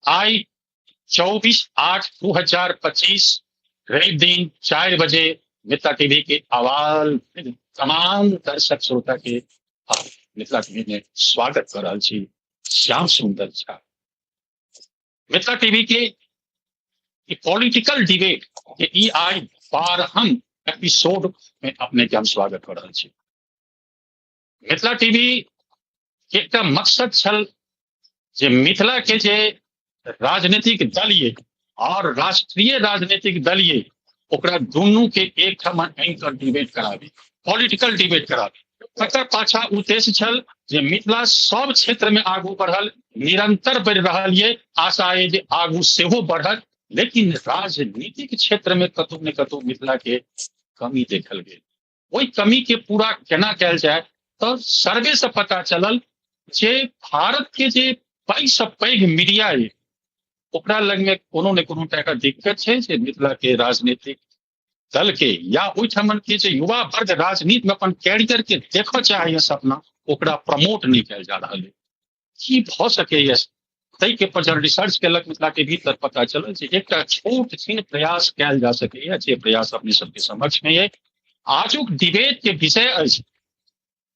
आई 24/8/2025 रवि दिन 4 बजे मिथिला टीवी के आवाज तमाम दर्शक श्रोता के मिथिला टीवी में स्वागत कर रहल छी। श्याम सुंदर झा मिथिला टीवी के पॉलिटिकल डिबेट के ई आई 12हम एपिसोड में अपने के हम स्वागत कर रहल छी। मिथिला टीवी के एकटा मकसद छल जे मिथिला के जे राजनीतिक दल ये और राष्ट्रीय राजनीतिक दल ये ओकरा दुनू के एक ठाम एंकर डिबेट कराबी, पॉलिटिकल डिबेट कराबी। तकर पाछा उद्देश्य छल जे मिथिला सब क्षेत्र में आगू बढ़ल, निरंतर बढ़ि रहल ये, आशा है जे आगू सेहो बढ़त, लेकिन राजनीतिक क्षेत्र में कतहु ने कतहु मिथिला के कमी देखल गेल। ओहि कमी के पूरा केना कयल जाय तऽ सर्वे से पता चलल जे भारत के जे पैघ से पैघ मीडिया ये ओकरा लग में कोनो ने कोनो टाइप के दिक्कत छै जे मिथिला के राजनीतिक दल के या ओहिठामन के जे युवा वर्ग राजनीति में अपन कैरियर के देखऽ चाहैए सपना, ओकरा प्रमोट नहि कयल जा रहल है। की भऽ सकैए ताहि के पर जब रिसर्च केलक मिथिला के भीतर पता चलल जे एकटा छोट छिन प्रयास कयल जा सकैए, जे प्रयास अपने सबके समक्ष में ये। आजुक डिबेट के विषय अछि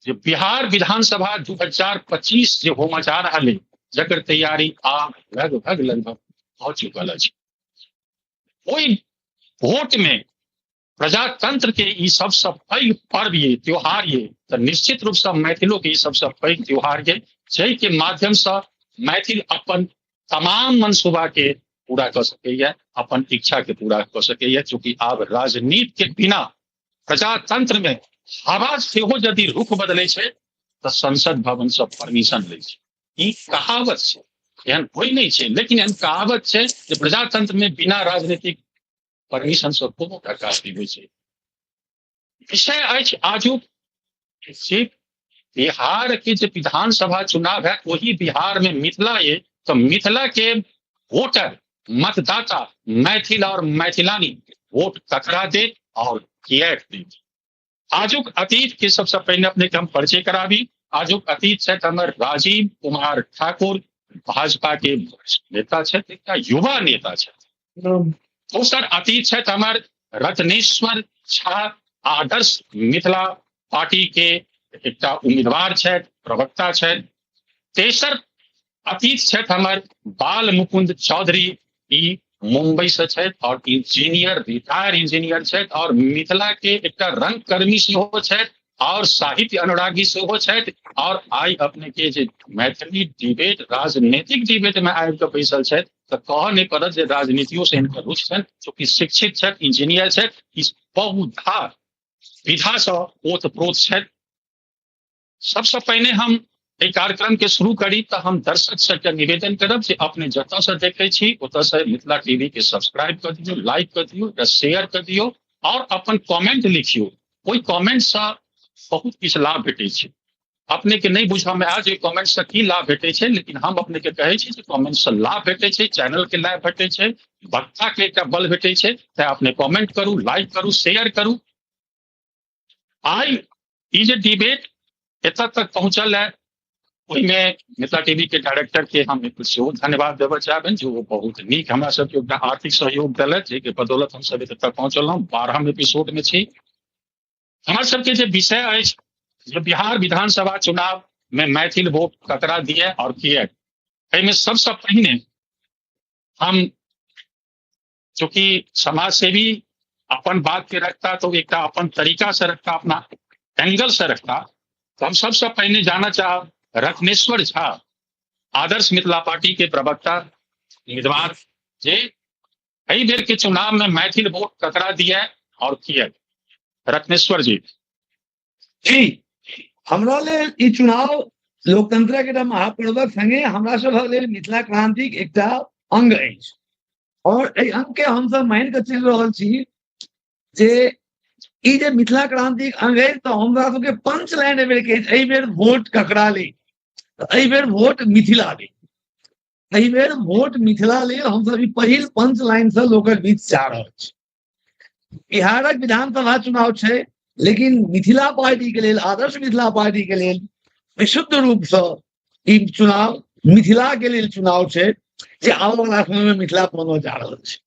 जे बिहार विधानसभा 2025 जे होमय जा रहल है, जकर तैयारी आब लगभग लगभग भऽ चुकल अछि। ओहि वोट में प्रजातंत्र के ई सबसँ पैघ पर्व ये, त्योहार ये, तऽ निश्चित रूप से मैथिलो के ई सबसँ पैघ त्योहार ये, जाहि के माध्यम से मैथिल अपन तमाम मनसूबा के पूरा कऽ सकैए, अपन इच्छा के पूरा कऽ सकैए। चूँकि आब राजनीति के बिना प्रजातंत्र में हवा सेहो यदि रुख बदलै छै तऽ संसद भवन से परमिशन लै छै। ई कहावत छै, एहन कोई नहि छै, लेकिन एहन कहावत छै जे प्रजातंत्र में बिना राजनीतिक परमिशन से कोनो टा काज नहि होइ छै। विषय अछि आजुक जे बिहार के जे विधानसभा चुनाव है, वही बिहार में मिथिला ये, तो मिथिला के वोटर मतदाता मैथिल और मैथिलानी वोट ककरा दे और किएक दे। आजुक अतीत के सबसे पहिने अपने के हम परिचय कराबी। आजुक अतीत छथि हमर राजीव कुमार ठाकुर, भाजपा के वरिष्ठ नेता छथि, एकटा युवा नेता छथि। दोसर अतीत छथि हमर रत्नेश्वर झा, आदर्श मिथिला पार्टी के एकटा उम्मीदवार छथि, प्रवक्ता छथि। तेसर अतीत छथि हमर बाल मुकुंद चौधरी, ई मुंबई से छथि और इंजीनियर, रिटायर इंजीनियर छथि और मिथिला के एकटा रंगकर्मी सेहो छथि और साहित्य अनुरागी सेहो छथि। और आइ अपने के जे मैथिली डिबेट, राजनीतिक डिबेट में आबि कऽ बैसल छथि तऽ कहऽ नहि पड़त जे राजनीतियों से हिनकर रुचि छनि, चूँकि शिक्षित छथि, इंजीनियर छथि, ई बहुधा विधा से ओतप्रोत छथि। सबसे पहिने हम एहि कार्यक्रम के शुरू करी तऽ हम दर्शक सबके निवेदन करब जे अपने जतऽ से देखै छी ओतऽ से मिथिला टीवी के सब्सक्राइब कऽ दियौ, लाइक कऽ दियौ, शेयर कऽ दियौ और अपन कमेंट लिखियौ। ओहि कमेंट से बहुत किछु लाभ भेटै छै। अपने के नहि बुझऽ में आयल जे कमेंट से की लाभ भेटै छै, लेकिन हम अपने के कहै छी जे कमेंट से लाभ भेटै छै, चैनल के लाभ भेटै छै, वक्ता के एकटा बल भेटै छै। तें अपने कमेंट करू, लाइक करू, शेयर करू। आइ ई जे डिबेट एतऽ तक पहुँचल है ओहिमे मिथिला टीवी के डायरेक्टर के हम सेहो धन्यवाद देबऽ चाहबनि जे ओ बहुत नीक हमरा सबके एकटा आर्थिक सहयोग देलथि, जाहिके बदौलत हम सब एतऽ तक पहुँचलहुँ। 12म एपिसोड में छी। हमर सबके जे विषय अछि जे बिहार विधानसभा चुनाव में मैथिल वोट ककरा दिए और किए, एहिमे सबसँ पहिने हम चूँकि समाजसेवी अपन बात के रखता तो एकटा अपन तरीका से रखता, अपना एंगल से रखता, तो हम सबसे पहिने जाना चाहब रत्नेश्वर झा, आदर्श मिथिला पार्टी के प्रवक्ता उम्मीदवार, जे एहि बेर के चुनाव में मैथिल वोट ककरा दिए और किए। रत्नेश्वर जी। जी, हमरा लेल ई चुनाव लोकतंत्रक एकटा महापर्वक संगे हमरा सभक लेल मिथिला क्रांतिक एकटा अंग अछि और एहि अंग के हमसब मानि कऽ चलि रहल छी जे ई जे मिथिला क्रांतिक अंग अछि तऽ हमरा सबके पंच लाइन एहि बेर के अछि, एहि बेर वोट ककरा लेल, तऽ एहि बेर वोट मिथिला लेल, एहि बेर वोट मिथिला लेल हमसब ई पहिल पंच लाइन से लोकक बीच जा रहल छी। बिहारक विधानसभा चुनाव छै, लेकिन मिथिला पार्टी के लेल, आदर्श मिथिला पार्टी के लेल विशुद्ध रूप से ई चुनाव मिथिला के लेल चुनाव छै जे आबऽ वाला समय में मिथिला बनल जा रहल छै।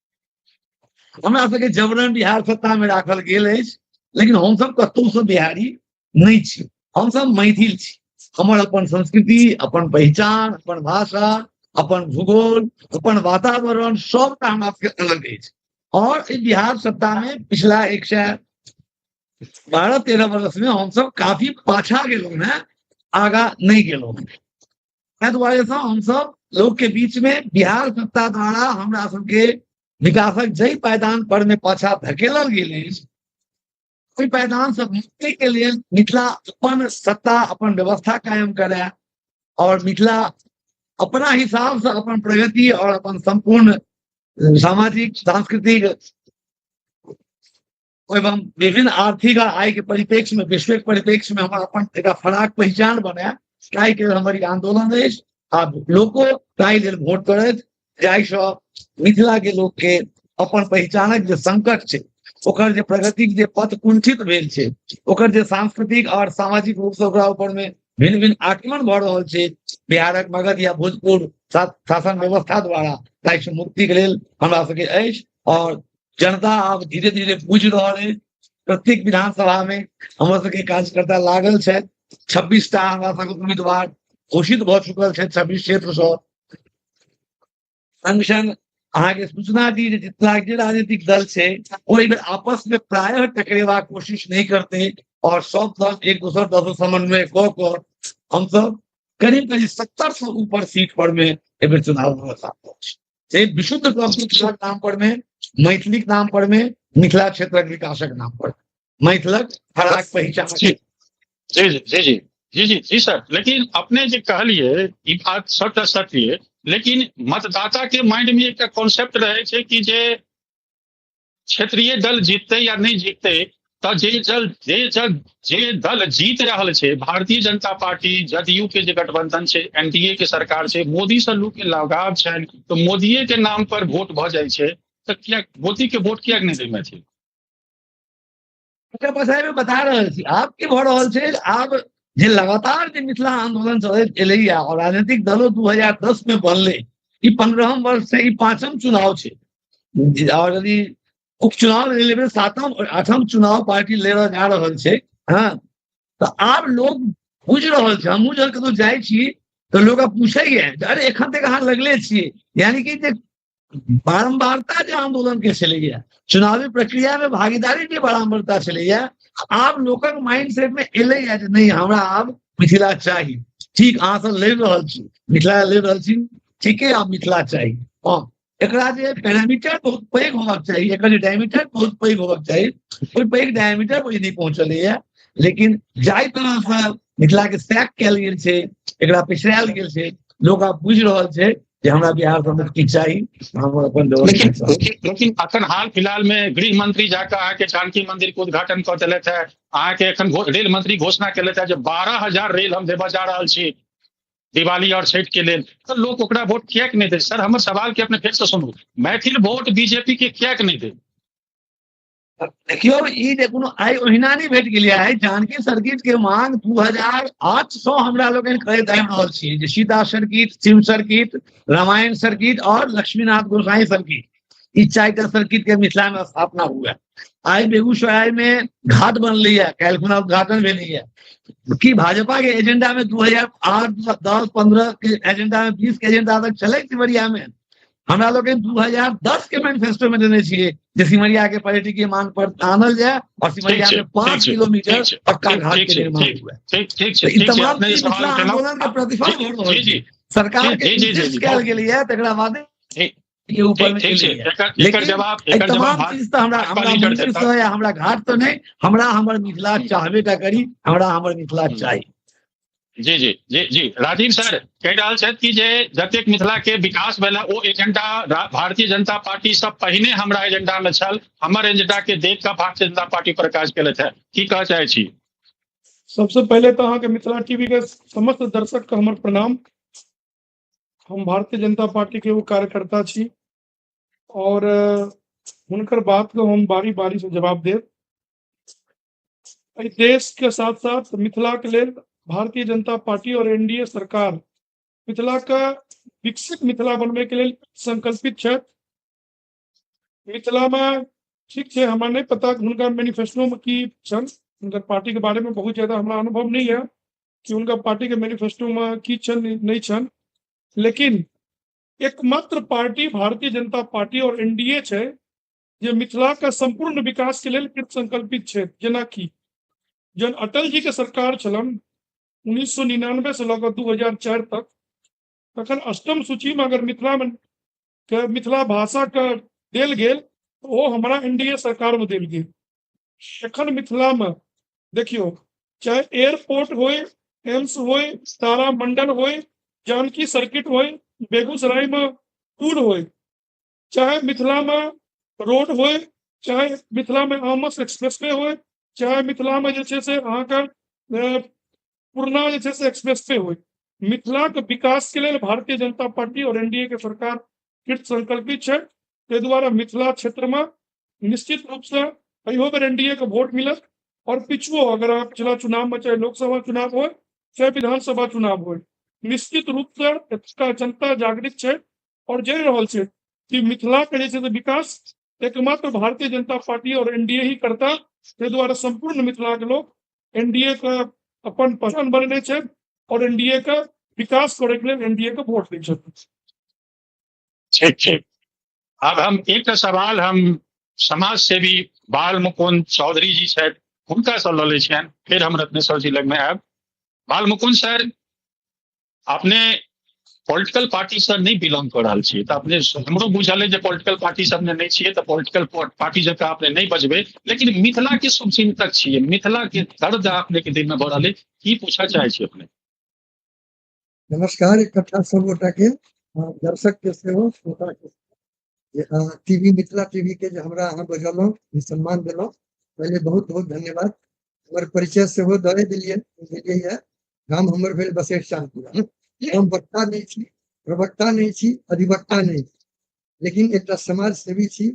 हमरा सबके जबरन बिहार सत्ता में राखल गेल अछि, लेकिन हमसब कतहु से बिहारी नहि छी, हमसब मैथिल छी। हमर अपन संस्कृति, अपन पहचान, अपन भाषा, अपन भूगोल, अपन वातावरण सबटा हमरा सबके अलग अछि। और एहि बिहार सत्ता में पिछला 112-13 वर्ष में हमसब काफी पाछा गेलहुँ हेँ, आगा नहि गेलहुँ हेँ। ताहि दुआरे से हमसब लोक के बीच में बिहार सत्ता द्वारा हमरा सबके विकासक जाहि पायदान पर में पाछा धकेलल गेल अछि, ओहि पायदान से मुक्ति के लेल मिथिला अपन सत्ता, अपन व्यवस्था कायम करे और मिथिला अपना हिसाब से अपन प्रगति और अपन संपूर्ण सामाजिक, सांस्कृतिक एवं विभिन्न आर्थिक आ आय के परिप्रेक्ष्य में, विश्व के परिप्रेक्ष्य में हमर अपन एक फराक पहचान बनाए, ताहि के हमर आंदोलन अछि। आ लोको ताहि लेल वोट करत जाहिसँ मिथिला के लोक के अपन पहचानक जे संकट छै, ओकर जे प्रगतिक जे पथ कुंठित भेल छै, ओकर जे सांस्कृतिक और सामाजिक रूप से ओकरा ऊपर में भिन्न भिन्न आक्रमण भऽ रहल छै बिहारक मगध या भोजपुर शासन व्यवस्था द्वारा, ताहिसँ मुक्ति के लेल हमरा सबके अछि। और जनता आब धीरे धीरे बुझि रहल अछि। प्रत्येक विधानसभा में हमर सबके कार्यकर्ता लागल छथि। 26 टा हमरा सबके उम्मीदवार घोषित भऽ चुकल छथि 26 क्षेत्र सँ। संग संग अहाँके सूचना दी जे जितना जे राजनीतिक दल छै ओहि बेर आपस में प्रायः टकरेबाक कोशिश नहीं करते और सब दल एक दोसर दल से समन्वय कऽ कऽ हमसब करीब करीब 70 से ऊपर सीट पर में एहि बेर चुनाव से विशुद्ध मिथिलाक नाम पर में, मैथिलीक नाम पर में, मिथिला क्षेत्रक विकासक नाम पर, मैथिलक फराक पहिचान। जी जी जी जी जी जी जी सर, लेकिन अपने जे कहलिए ई बात सबटा सत्य, लेकिन मतदाता के माइंड में एकटा कॉन्सेप्ट रहे छै कि जे क्षेत्रीय दल जीतते या नहीं जीतते, तऽ जे दल जीत रहल छै, भारतीय जनता पार्टी, जदयू के जे गठबंधन छै, एनडीए के सरकार छै, मोदी से लोक के लगाव छनि, तऽ मोदीए के नाम पर वोट भऽ जाइ छै, तऽ किया मोदी के वोट किया नहि दै मैथिल? बता रहल छी आब की भऽ रहल छै। आब जे लगातार जे मिथिला आंदोलन चलैत एलैया और राजनीतिक दलो 2010 में बनलै, ई 15 वर्ष से ई 5म चुनाव छै और यदि उपचुनाव लेबै 7म और 8म चुनाव पार्टी ले जा रहल छै। हाँ, तऽ आब लोग बुझि रहल छै। हमहूँ जहन कतहु जाइ छी तऽ लोग आब पूछैया अरे एखन तक अहाँ लगले छियै, यानी कि जे बारम्बारता जे आंदोलन के छलैया, चुनावी प्रक्रिया में भागीदारी के बारम्बारता छलैया, आब लोकक माइंड सेट में एलैया जे नहीं हमरा आब मिथिला चाही। ठीक, अहाँ सब लड़ि रहल छी, मिथिला लड़ि रहल छी, ठीके आब मिथिला चाही। हाँ, एकरा जे पैरामीटर बहुत पैघ होबाक चाही, एकर जे डायमीटर बहुत पैघ होबाक चाही, ओहि पैघ डायमीटर पर नहि पहुँचलैया। लेकिन जाहि तरह से मिथिला के सैक कयल गेल छै, एकरा पिछड़ायल गेल छै, लोक आब बुझि रहल छै जे हमरा बिहार से मुक्ति चाही, हम अपन लेकिन लेकिन अखन हाल फिलहाल में गृह मंत्री जाकर अहाँके जानकी मंदिर के उद्घाटन कऽ देलथि है, अहाँके एखन रेल मंत्री घोषणा केलथि है जे 12,000 रेल हम देबऽ जा रहल छी दिवाली और छठ के लेल, तऽ लोक ओकरा वोट किएक नहि दै? सर हमर सवाल के अपने फेर से सुनू, मैथिल वोट बीजेपी के किएक नहि दै? देखियौ, ई जे कोनो आइ ओहिना नहि भेट गेलै। आइ जानकी सर्किट के मांग 2008 सँ हमरा लोकनि करैत आबि रहल छी जे Sita circuit, Shiv circuit, Ramayana circuit और लक्ष्मीनाथ गोसाई सर्किट, ई 4टा सर्किट के मिथिला में स्थापना हुए। आइ बेगूसराय में घाट बनलैया, काल्हि खुना उद्घाटन भेलैया। की भाजपा के एजेंडा में 2008, 10, 15 के एजेंडा में, 20 के एजेंडा तक चले सिमरिया में? हमरा लोकनि 2010 के मैनिफेस्टो में देने छियै जे सिमरिया के पर्यटकीय मान पर आनल जाय और सिमरिया में 5 किलोमीटर पक्का घाट के निर्माण हुए। तमाम चीज मिथिला आंदोलन के प्रतिफल भऽ रहल छै। सरकार के इंसिस्ट कयल गेलैया, तकरा बादे के ऊपर में लेकिन तमाम चीज तऽ हमरा हमरा मंदिर से या हमरा घाट तऽ नहि, हमरा हमर मिथिला चाहबे टा करी, हमरा हमर मिथिला चाही। जी जी जी जी राजीव सर कहि रहल छथि कि जे जतेक मिथिला के विकास भेल ओ एजेंडा भारतीय जनता पार्टी सब पहिने हमरा एजेंडा में छल, हमर एजेंडा के देख कऽ भारतीय जनता पार्टी पर काज केलथि है। की कहऽ चाहै छी? सबसे पहिले तऽ अहाँके मिथिला टीवी के समस्त दर्शक के हमर प्रणाम। हम भारतीय जनता पार्टी के एगो कार्यकर्ता छी और हुनकर बात के हम बारी बारी से जवाब देब। एहि देश के साथ साथ मिथिला के लेल भारतीय जनता पार्टी और एनडीए सरकार मिथिला के विकसित मिथिला बनबै के लेल संकल्पित छथि। मिथिला में ठीक छै, हमरा नहि पता हुनका मैनिफेस्टो में की छनि, हुनकर पार्टी के बारे में बहुत ज्यादा हमरा अनुभव नहीं है कि उनका पार्टी के मैनिफेस्टो में की छनि नहीं छनि, लेकिन एकमात्र पार्टी भारतीय जनता पार्टी और एनडीए छै जे मिथिला के संपूर्ण विकास के लेल कृत संकल्पित छै। जेनाकि जहन अटल जी के सरकार छलनि 1999 से लऽ कऽ 2004 तक, तखन अष्टम सूची में अगर मिथिला में के मिथिला भाषा के देल गेल तो ओ हमारा एनडीए सरकार में देल गेल। एखन मिथिला में देखियो, चाहे एयरपोर्ट होय, एम्स होय, तारामंडल होय, जानकी सर्किट होय, बेगूसराय में पुल होय, चाहे मिथिला में रोड होय, चाहे मिथिला में आमस एक्सप्रेसवे होय, चाहे मिथिला में जे छै से अहाँके पूर्णा जे छै से एक्सप्रेसवे होय, मिथिला के विकास के लेल भारतीय जनता पार्टी और एनडीए के सरकार कृत संकल्पित छै। ताहि दुआरे मिथिला क्षेत्र में निश्चित रूप से अहियो बेर एनडीए के वोट मिलत और पिछुओ अगर अहाँ पिछला चुनाव में चाहे लोकसभा चुनाव हो चाहे विधानसभा चुनाव हो, निश्चित रूप से एतुका जनता जागृत छै और जानि रहल छै कि मिथिला के जे छै से विकास एकमात्र भारतीय जनता पार्टी और एनडीए ही करता। ताहि दुआरे संपूर्ण मिथिला के लोग एनडीए के अपन पहचान बनेने छै और एनडीए के विकास करे के लेल एनडीए के वोट दै छथिन। ठीक ठीक। अब हम एक सवाल हम समाज सेवी बाल मुकुंद चौधरी जी छथि हुनका से लऽ लै छियनि, फिर हम रत्नेश्वर जी लग में आयब। बाल मुकुंद सर, अपने पॉलिटिकल पार्टी से नहीं बिलोंग कर रहल छियै, तऽ अपने हमरो बुझल है जे पॉलिटिकल पार्टी से अपने नहीं छियै, तऽ पॉलिटिकल पार्टी जकाँ अपने नहीं बजबै, लेकिन मिथिला के शुभचिंतक छियै, मिथिला के दर्द अपने के दिल में भऽ रहल है, की पूछऽ चाहै छी अपने? नमस्कार इकट्ठा सब गोटा के, दर्शक के सेहो, श्रोता के। टीवी मिथिला टीवी के जे हमरा अहाँ बजलहुँ, सम्मान देलहुँ, पहिले बहुत बहुत धन्यवाद। हमर परिचय सेहो दए देलियै है। गाम हमर भेल बसेठ चाँदपुरा। हम वक्ता नहीं छी, प्रवक्ता नहीं छी, अधिवक्ता नहीं छी, लेकिन एकटा समाज सेवी छी।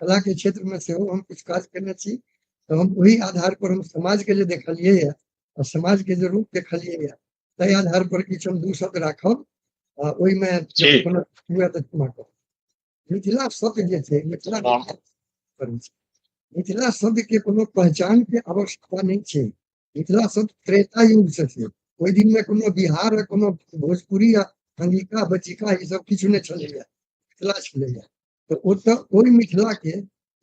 कला के क्षेत्र में सेहो हम कुछ काज करने छी, तो हम वही आधार पर हम समाज के जे देखलिए है और समाज के जे रूप देखलिए है, ताहि आधार पर किछु हम दू शब्द राखब आ ओहिमे हुए तऽ क्षमा करब। मिथिला शब्द जे छै, मिथिला मिथिला शब्द के कोनो पहचान के आवश्यकता नहीं छै। मिथिला शब्द त्रेता युग से छै। ओहि दिन में कोनो बिहार, कोनो भोजपुरी या अंगिका बचिका ई सब किछु नहि छलैया, मिथिला छलैया। तऽ ओतऽ ओहि मिथिला के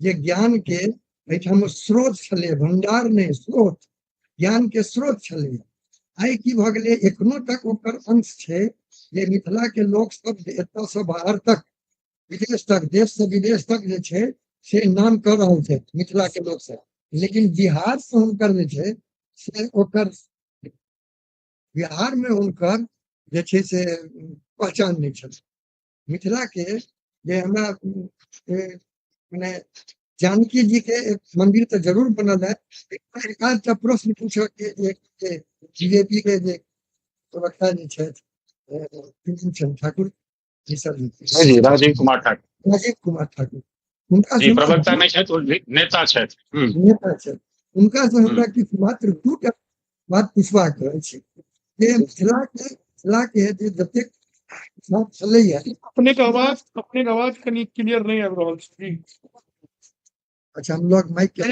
जे ज्ञान के एहिठाम स्रोत छलै, भंडार नहि, स्रोत, ज्ञान के स्रोत छलैया। आइ की भऽ गेलै, एखनो तक ओकर अंश छै जे मिथिला के लोक सब एतऽ से बाहर तक, विदेश तक, देश से विदेश तक जे छै से नाम कऽ रहल छै मिथिला के लोक सब। लेकिन बिहार से हुनकर जे छै से ओकर बिहार में हुनकर जे छै से पहचान नहि छल। मिथिला के जे हमरा मने जानकी जी के एक मंदिर तऽ जरूर बनल है। एक प्रश्न पूछऽ के बीजेपी के जे प्रवक्ता जे छथि ठाकुर जी सर जी, राजीव कुमार ठाकुर, राजीव कुमार ठाकुर, हुनका जी प्रवक्ता नहीं छथि, नेता छथि, नेता छथि। हुनका से हमरा किछु मात्र दूटा बात पूछबाक अछि जे मिथिला के जे जतेक छलैया। अपने के आवाज कनि क्लियर नहीं आबि रहल छै। अच्छा, हम लोग माइक के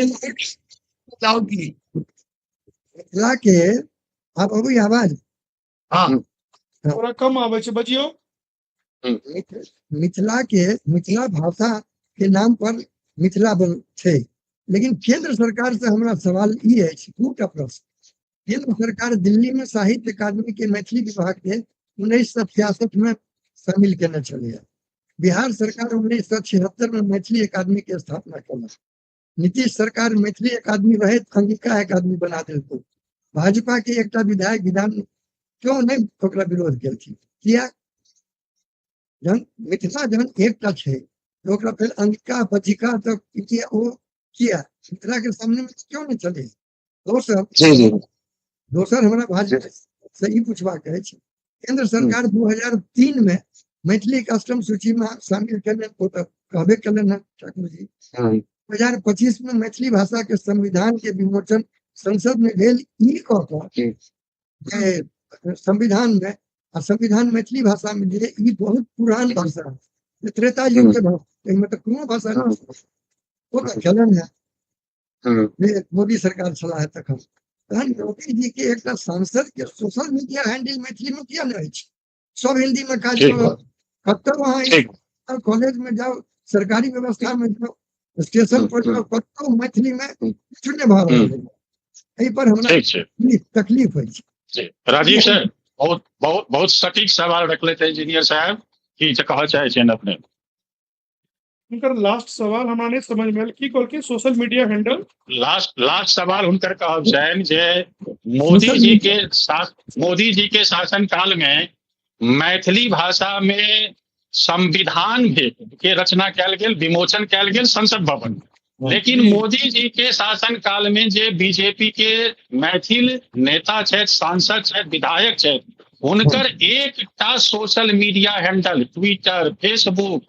मिथिला के आब अबै आवाज? हाँ, थोड़ा कम आबै छै, बजियौ। मिथिला के मिथिला भाषा के नाम पर मिथिला छै, लेकिन केंद्र सरकार से हमरा सवाल ई अछि, दूटा प्रश्न। केंद्र सरकार दिल्ली में साहित्य अकादमी के मैथिली विभाग के 1966 में शामिल केने छलैया। बिहार सरकार 1976 में मैथिली अकादमी के स्थापना केलक। नीतीश सरकार मैथिली अकादमी रहैत अंगिका अकादमी बना देलकै। भाजपा के एकटा विधायक विधान क्यों नहीं ओकरा विरोध केलखिन? किया? जहन मिथिला जहन एकटा छै ओकरा फेर अंगिका बजिका तऽ ओ किया मिथिला के सामने में क्यों नहीं चले? दोसर दोसर हमरा भाजपा से ई पूछबाक अछि, केंद्र सरकार 2003 में मैथिली के अष्टम सूची में शामिल केलनि, ओ तऽ कहबे केलनि हँ ठाकुर जी। 2025 में मैथिली भाषा के संविधान के विमोचन संसद में भेल। ई कह कऽ जे संविधान में, आ संविधान मैथिली भाषा में जे ई बहुत पुरान भाषा है, त्रेता युग के भाषा, एहिमे तऽ कोनो भाषा नहि, ओ तऽ छलनि है जे मोदी सरकार छलाह है तखन। तहन मोदी जी के एकटा सांसद के सोशल मीडिया हैंडल मैथिली में किया नहि अछि? सब हिंदी में काज करत। कतौ अहाँ कॉलेज में जाउ, सरकारी व्यवस्था में जाउ, स्टेशन पर जाउ, कतौ मैथिली में किछु नहि भऽ रहल है। एहि पर हमरा तकलीफ होइ छै। राजीव सर, बहुत बहुत बहुत सटीक सवाल रखले थे इंजीनियर साहब, की कहऽ चाहै छियनि अपने? हुनकर लास्ट सवाल हमरा नहि समझ में आयल, की कहलखिन? सोशल मीडिया हैंडल लास्ट सवाल हुनकर कहब छनि जे मोदी जी के शासन काल में मैथिली भाषा में संविधान के रचना कयल गेल, विमोचन कयल गेल संसद भवन में, लेकिन मोदी जी के शासन काल में जे बीजेपी के मैथिल नेता छथि, सांसद छथि, विधायक छथि, हुनकर एकटा social media handle, Twitter, Facebook,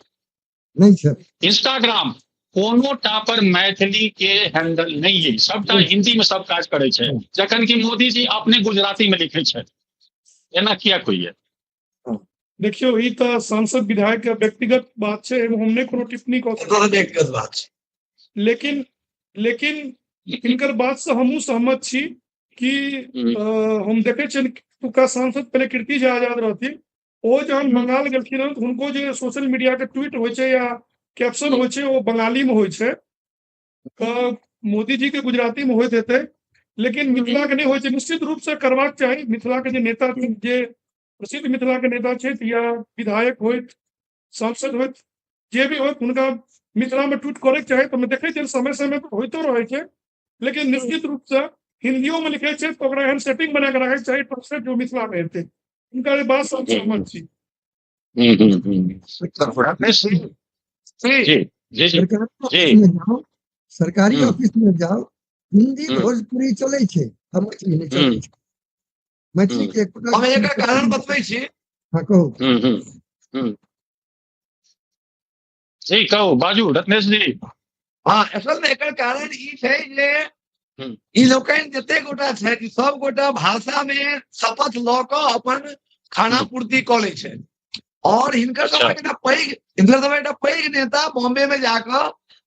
Instagram, कोनो टा पर मैथिली के हैंडल नहीं है, सबटा हिंदी में सब काज करे छै, जखन कि मोदी जी अपने गुजराती में लिखे छथि। एना किया होइए? देखियौ, ई तऽ सांसद विधायक के व्यक्तिगत बात छै, एहिमे हम नहि कोनो टिप्पणी कऽ सकैत, व्यक्तिगत बात छै। लेकिन लेकिन हिनकर बात से हमहूँ सहमत छी कि हम देखै छियनि एतुका सांसद पहिले कीर्ति झा आजाद रहथिन, ओ जहन बंगाल गेलखिन हन, हुनको जे सोशल मीडिया के ट्वीट होइ छै या कैप्शन होइ छै ओ बंगाली में होइ छै, तऽ मोदी जी के गुजराती में होइत हेतै, लेकिन मिथिला के नहि होइ छै। निश्चित रूप से करबाक चाही। मिथिला के जे नेता, जे प्रसिद्ध मिथिला के नेता छथि या विधायक होइत, सांसद होइत, जे भी होइत, हुनका मिथिला में ट्वीट करैके चाही। तऽ देखै छियै समय समय पर होइतो रहै छै, लेकिन निश्चित रूप से हिंदियो में लिखै छै तऽ ओकरा एहन सेटिंग बना कऽ राखैके चाही ट्रांसलेट जो मिथिला में हेतै। हुनका ई बात हम सहमत छी। सरकारी ऑफिस में जाओ, हिंदी भोजपुरी चलै छै, मैथिली नहि चलै छै। मैथिली के हम एकर कारण बतबै छी। हाँ कहू। जी कहू, बाजू रत्नेश जी। हाँ, असल में एकर कारण ई छै जे ई लोकनि जते गोटा छथि सब गोटा भाषा में शपथ लऽ कऽ अपन खाना पूर्ति कऽ लै छै। और हिनकर सब एकटा पैघ, हिनकर सब एकटा पैघ नेता बॉम्बे में जाकऽ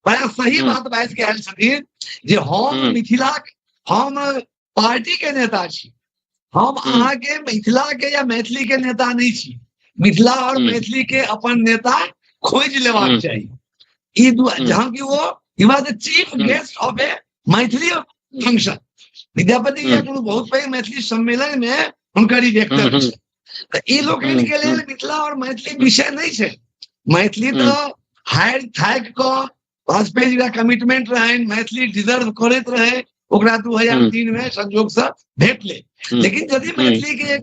बड़ा सही बात बाजि के आयल छथिन जे हम मिथिला, हम पार्टी के नेता छी, हम अहाँके मिथिला के या मैथिली के नेता नहि छी। मिथिला और मैथिली के अपन नेता खोजि लेबाक चाही। ई जहाँ कि वो he was the chief guest of a Maithili function, Vidyapati के कोनो बहुत पैघ मैथिली सम्मेलन में हुनकर ई वक्तव्य छै। तऽ ई लोकनि के लेल मिथिला और मैथिली विषय नहि छै। मैथिली तऽ हारि थाकि कऽ वाजपेयी जी का कमिटमेंट रहनि, मैथिली डिजर्व करैत रहे, ओकरा 2003 में संयोग से भेटलै। लेकिन यदि मैथिली के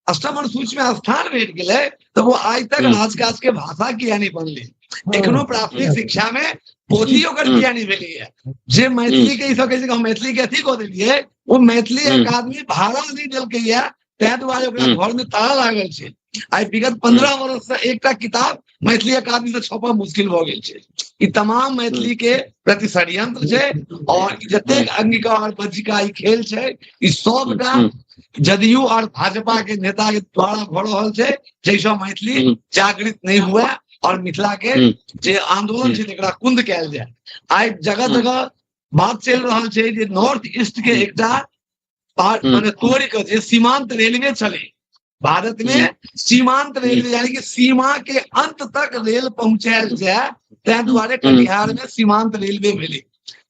अष्टम अनुसूची में स्थान भेट गेलै तऽ वो आइ तक राजकाज के भाषा किया नहि बनलै? एखनो प्राथमिक शिक्षा में पोथी ओकर किया नहि भेलैया? जे मैथिली के ई सब कहै छै हम मैथिली के अथी कऽ देलियै, ओ मैथिली अकादमी भाड़ा नहि देलकैया, ताहि दुआरे ओकरा घर में ताला लागल छै। आइ विगत 15 वर्ष से एकटा किताब मैथिली अकादमी से छपब मुश्किल भऽ गेल छै। ई तमाम मैथिली के प्रति षड्यंत्र छै। और जतेक अंगिका और बज्जिका ई खेल छै, ई सबटा जदयू और भाजपा के नेता के द्वारा भऽ रहल छै, जाहिसँ मैथिली जागृत नहि हुए और मिथिला के जे आंदोलन छै तकरा कुंद कयल जाय। आइ जगह जगह बात चलि रहल छै जे नॉर्थ ईस्ट के एकटा पार्ट माने तोड़ि कऽ जे सीमांत रेलवे छलै भारत में, सीमांत रेलवे यानी कि सीमा के अंत तक रेल पहुंचायल जाय, ताहि दुआरे कटिहार में सीमांत रेलवे भेलै।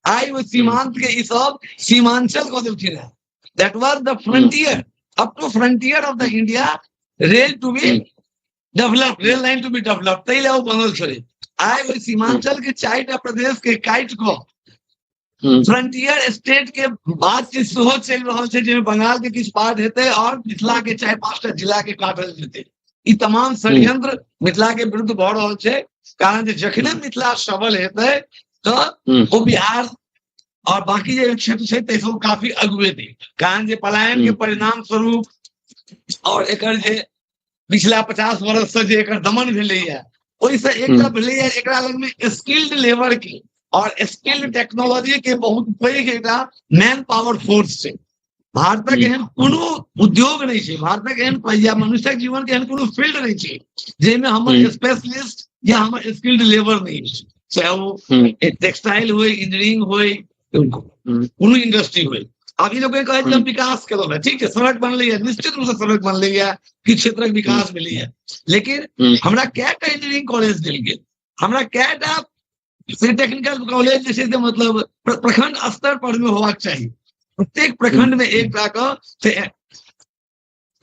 आइ ओहि सीमांत के ई सब सीमांचल कऽ देलखिन हेँ। That was the frontier, up to frontier of the India, rail to be developed, rail line to be developed, ताहि लए ओ बनल छलै। आइ ओहि सीमांचल के 4टा प्रदेश के काटि कऽ फ्रंटियर स्टेट के बातचीत सेहो चलि रहल छै, जाहिमे बंगाल के किछु पार्ट हेतै और मिथिला के 4-5टा जिला के काटल जेतै। ई तमाम षड्यंत्र मिथिला के विरुद्ध भऽ रहल छै, कारण जे जखने मिथिला सबल हेतै तऽ ओ बिहार और बाकी जे क्षेत्र छै ताहिसँ काफी अगुएतै। कारण जे पलायन के परिणाम स्वरूप और एकर जे पिछला 50 वर्ष से जे एकर दमन भेलैया, ओहिसँ एकटा भेलैया एकरा लगमे स्किल्ड लेबर के और स्किल्ड टेक्नोलॉजी के बहुत पैघ एकटा मैन पावर फोर्स छै। भारतक एहन कोनो उद्योग नहि छै, भारतक एहन या मनुष्यक जीवन के एहन कोनो फील्ड नहि छै जाहिमे हमर स्पेशलिस्ट या हमर स्किल्ड लेबर नहि अछि, चाहे ओ टेक्सटाइल होय, इंजीनियरिंग होय, कोनो इंडस्ट्री होय। आब ई लोक कहै छै हम विकास केलहुँ हेँ, ठीक छै, सड़क बनलैए, निश्चित रूपसँ सड़क बनलैए, किछु क्षेत्रक विकास भेलैए, लेकिन हमरा कएटा इंजीनियरिंग कॉलेज देल गेल, हमरा कएटा टेक्निकल कॉलेज जे छै से मतलब प्रखंड स्तर पर मे होबाक चाही, प्रत्येक प्रखंड में एकटा के से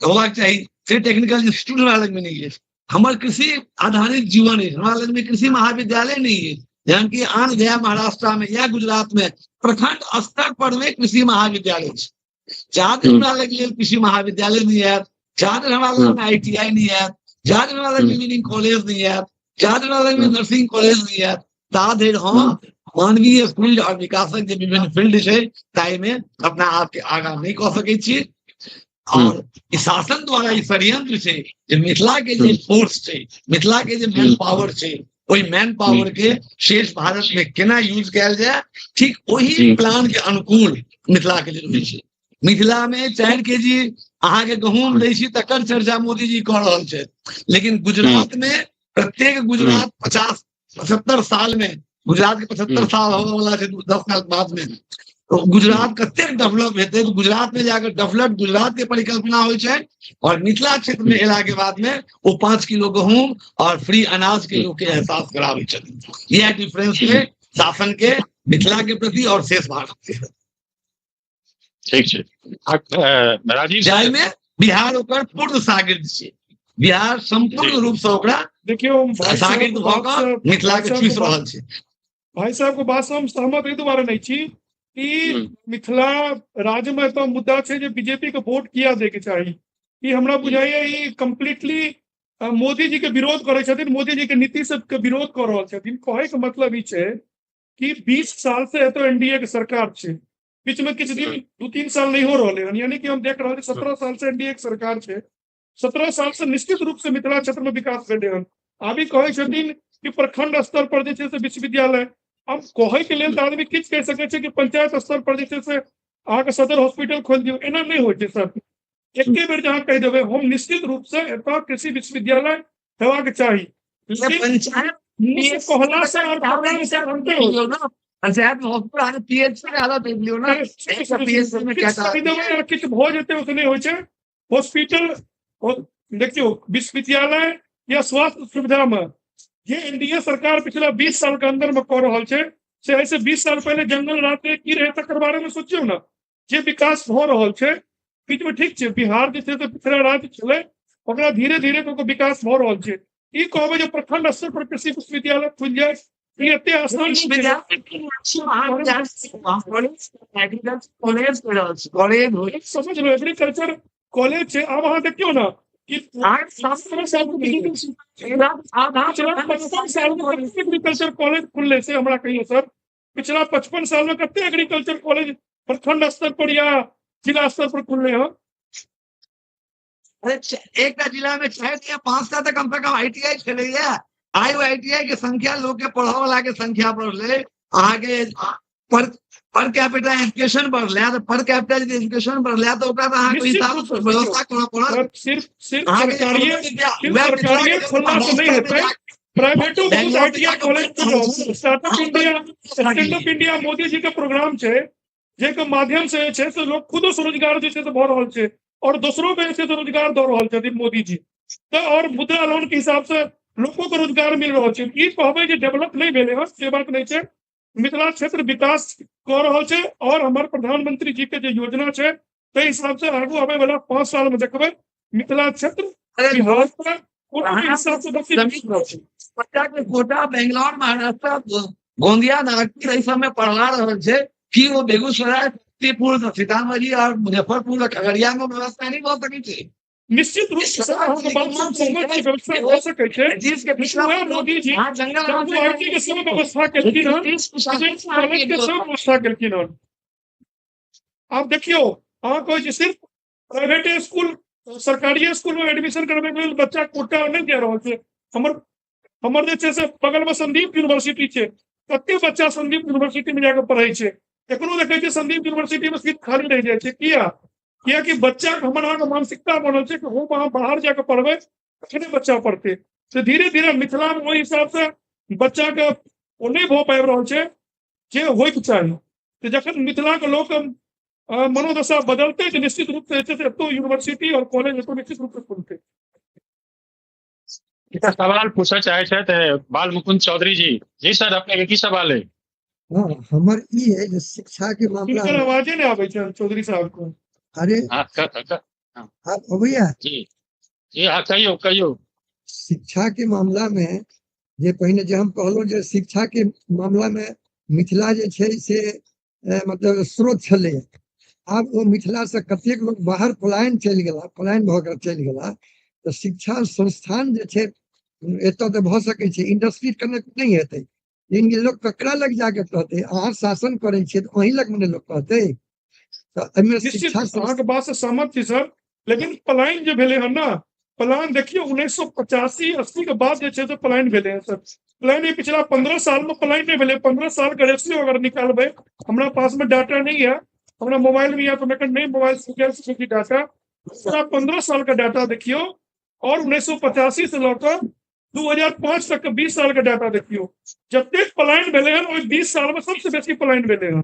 होबाक चाही, से टेक्निकल इंस्टीट्यूट हमरा लग में नहीं अछि। हमर कृषि आधारित जीवन अछि, हमरा लग में कृषि महाविद्यालय नहीं अछि, जहन कि आन गया महाराष्ट्र में या गुजरात में प्रखंड स्तर पर में कृषि महाविद्यालय अछि। जहाँ धरि हमरा लग लेल कृषि महाविद्यालय नहीं आयत, जहाँ धरि हमरा लग में ITI नहीं आयत, जहाँ धरि हमरा लग में इंजीनियरिंग कॉलेज नहीं आयत, जहाँ धरि हमरा लग में नर्सिंग कॉलेज नहीं आयत, ता धरि हम मानवीय फील्ड और विकासक जे विभिन्न फील्ड छै ताहिमे अपना आपके आगाँ नहि कऽ सकै छी। और ई शासन द्वारा ई षड्यंत्र छै जे मिथिला के जे फोर्स छै, मिथिला के जे मैन पावर छै, ओहि मैन पावर के शेष भारत में केना यूज कयल जाय, ठीक ओहि प्लान के अनुकूल मिथिला के लेल होइ छै। मिथिला में 4 केजी अहाँके गहूँम दै छी तकर चर्चा मोदी जी कऽ रहल छथि, लेकिन गुजरात में प्रत्येक गुजरात 50-75 साल में, गुजरात के 75 साल होबय वाला छै 10 साल बाद में, तो गुजरात कतेक डेवलप हेतै, तो गुजरात में जाकर डेवलप गुजरात के परिकल्पना होइ छै और मिथिला क्षेत्र में एला के बाद में वो 5 किलो गहूम और फ्री अनाज के लोग के एहसास कराबै छथिन। यह डिफरेंस है शासन के मिथिला के प्रति और शेष भारत के। ठीक छै राजीव, जाहिमे बिहार ओकर पूर्ण शागिर्द छै, बिहार संपूर्ण रूप से ओकरा देखियौ शागिर्द भऽ कऽ मिथिला के चूसि रहल छै। भाई साहब के बात से हम सहमत एहि दुआरे नहि छी कि मिथिला राज्य में तो मुद्दा छै जे बीजेपी के वोट किया दे के चाही, ई हमरा बुझाइए ई कम्प्लीटली मोदी जी के विरोध करै छथिन, मोदी जी के नीति सबके विरोध कऽ रहल छथिन। कहै के मतलब ई छै कि 20 साल से एतऽ एनडीए के सरकार छै, बीच में किछु दिन 2-3 साल नहीं हो रहलै हन, यानी कि हम देख रहल छी 17 साल से एनडीए के सरकार छै, 17 साल से निश्चित रूप से मिथिला क्षेत्र में विकास भेलै हन। आब ई कहै छथिन कि प्रखंड स्तर पर जे छै से विश्वविद्यालय, हम कहै के लेल तऽ आदमी किछु कहि सकै छै कि पंचायत स्तर पर जे छै से अहाँके सदर हॉस्पिटल खोलि दियौ, एना नहि होइ छै सर। एके बेर जे अहाँ कहि देबै, हम निश्चित रूप से एतऽ कृषि विश्वविद्यालय हेबाक चाही, लेकिन कहला से और पंचायत में हॉस्पिटल अहाँके PHC के हालत देख लियौ ना, PHC में क्या कहि देबै किछु भऽ जेतै ओसे नहि होइ छै। हॉस्पिटल देखियौ, विश्वविद्यालय या स्वास्थ्य सुविधा में जे एनडीए सरकार पिछला 20 साल के अंदर में कऽ रहल छै से ऐसे 20 साल पहले जंगल राज की रहे तकर बारे में सोचियौ ना, जे विकास भऽ रहल छै बीच में। ठीक छै, बिहार जे छै से पिछड़ा राज्य छलै, ओकरा धीरे धीरे कऽ विकास भऽ रहल छै। ई कहबै जे प्रखंड स्तर पर कृषि विश्वविद्यालय खुलि जाय, ई एते आसान समझ लो, एग्रीकल्चर कॉलेज छै। आब अहाँ देखियौ ना कि 55 साल में एग्रीकल्चर कॉलेज खुलले से हमरा कहियो सर, पिछला 55 साल में कते एग्रीकल्चर कॉलेज प्रखंड स्तर पर या जिला स्तर पर खुलले हन? अरे एकटा जिला में 4 या 5 टा तऽ कम से कम ITI छलैया। आइ ओ ITI के संख्या, लोक के पढ़ऽ वाला के संख्या बढ़ले, अहाँके पर कैपिटा एजुकेशन बढ़ले, तऽ पर कैपिटा यदि एजुकेशन बढ़ले तऽ ओकरा तऽ अहाँके हिसाब से व्यवस्था करऽ पड़त। सिर्फ सरकारिये खोलला से नहि हेतै, प्राइवेटो बहुत ITI college खुलल। Startup India, stand up India Modi ji के प्रोग्राम छै, जाहिके माध्यम से छै से लोग खुदो स्वरोजगार जे छै से भऽ रहल छै और दोसरो के जे छै से रोजगार दऽ रहल छथिन मोदी जी। तऽ और मुद्रा लोन के हिसाब से लोगों के रोजगार मिल रहल छै। ई कहबै जे डेवलप नहि भेलै हन से बात नहि छै, मिथिला क्षेत्र विकास कऽ रहल छै और हमर प्रधानमंत्री जी के जे योजना छै ताहि हिसाब से आगू आबै वाला 5 साल में देखबै मिथिला क्षेत्र बिहार कोनो भी हिसाब से कोटा, बेंगलोर, महाराष्ट्र, गोंदिया, नागपुर एहि सब में पढ़ा रहल छै कि वो बेगूसराय, समस्तीपुर, सीतामढ़ी और मुजफ्फरपुर और खगड़िया में व्यवस्था नहीं भऽ सकै छै। निश्चित रूप से व्यवस्था हो सकै छै। मोदी जी IT के सब व्यवस्था केलखिन हन, कॉलेज के सब व्यवस्था केलखिन हन। आब देखियौ, अहाँ कहै छी सिर्फ प्राइवेट स्कूल, सरकारी स्कूल में एडमिशन करबै के लेल बच्चा कोटा नहि दे रहल छै। हमर जे छै से बगल में संदीप यूनिवर्सिटी छै, कते बच्चा संदीप यूनिवर्सिटी में जाके पढ़ै छै। एखनो देखै छियै संदीप यूनिवर्सिटी में सीट खाली रहि जाइ छै। किया? कियाकि बच्चा के हमर अहाँके मानसिकता बनल छै कि हम अहाँ बाहर जाके पढ़बै तखने बच्चा पढ़तै। तऽ धीरे धीरे मिथिला में ओहि हिसाब से बच्चा के ओ नहि भऽ पाबि रहल छै जे होइके चाही। तऽ जखन मिथिला के लोक मनोदशा बदलतै तऽ निश्चित रूप से जे छै से एतौ यूनिवर्सिटी और कॉलेज एतौ निश्चित रूप से खुलतै। एकटा सवाल पूछऽ चाहे छथि बाल मुकुंद चौधरी जी। जी सर, अपने के की सवाल है? हाँ, हमर ई है जे शिक्षा के मामला हिनकर आवाजे नहि आबै छै चौधरी साहब के। अरे हाँ, आप अबैया? जी जी हाँ, कहियौ कहियौ। शिक्षा के मामला में जे पहिने जे हम कहलहुँ जे शिक्षा के मामला में मिथिला जे छै से मतलब स्रोत छलै, आब ओ मिथिला से कतेक लोक बाहर पलायन चलि गेला, पलायन भऽ कऽ चलि गेला। तऽ शिक्षा संस्थान जे छै एतऽ तऽ भऽ सकै छै, इंडस्ट्री कनेक्ट नहि हेतै, लेकिन लोक ककरा लग जाके कहतै? अहाँ शासन करै छियै तऽ अहीं लग ने लोक कहतै। तऽ एहिमे शिक्षा अहाँके बात से सहमत छी सर, लेकिन पलायन जे भेलै हन ने, पलायन देखियौ 1985-80 के बाद जे छै से पलायन भेलै हन सर। पलायन पिछला 15 साल में पलायन नहि भेलै। 15 साल के रेशियो अगर निकालबै, हमरा पास में डाटा नहीं है, हमरा मोबाइल में है तो नहीं मोबाइल से निकालि सकै छी डाटा। पिछला 15 साल का डाटा देखियौ और 1985 से लऽ कऽ 2005 तक के 20 साल के डाटा देखियौ, जतेक पलायन भेलै हन ओहि 20 साल में सबसे बेसी पलायन भेलै हन।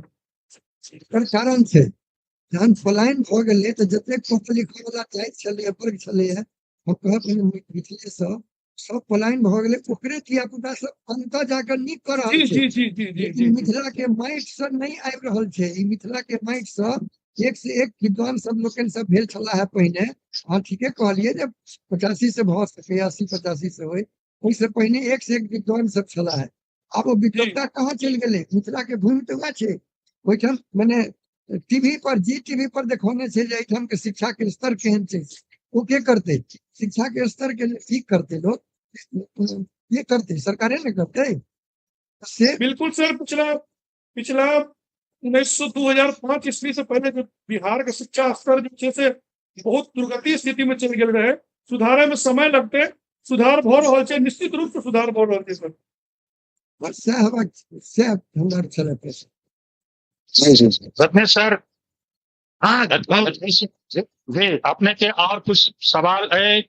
एकर कारण छै जहन पलायन भऽ गेलै तऽ जतेक पढ़ल लिखल वाला जाति छलैए, वर्ग छलैए, हम कहब मिथिले सब सब पलायन भऽ गेलै, ओकरे धिया पुता सब अंतः जाकऽ नीक कऽ रहल छै। जी जी जी जी जी। मिथिला के माटि से नहि आबि रहल छै। ई मिथिला के माटि से एक से एक विद्वान सब लोकनि सब भेल छलाह है पहिने। अहाँ ठीके कहलियै जे 85 से भऽ सकैए, 80-85 से होइ, ओहिसँ पहिने एक से एक विद्वान सब छलाह है। आब ओ विद्वत्ता कहाँ चलि गेलै? मिथिला के भूमि तऽ वएह छै। ओहिठाम मने टीवी पर, जी टीवी पर देखौने छै जे एहिठाम के शिक्षा के स्तर केहन छै। ओ के करतै? शिक्षा के स्तर के ठीक करतै लोक, ये करतै सरकारे ने करतै से। बिल्कुल सर, पिछला पिछला 2005 ईस्वी से पहले जो बिहार के शिक्षा स्तर जो छै से बहुत दुर्गति स्थिति में चलि गेल रहे। सुधारे में समय लगते, सुधार भऽ रहल छै, निश्चित रूप से सुधार भऽ रहल छै सर। बस सएह हेबाक, सएह हमरा छलै प्रश्न। जी जी जी रत्नेश सर। हाँ जी, अपने के और कुछ सवाल है?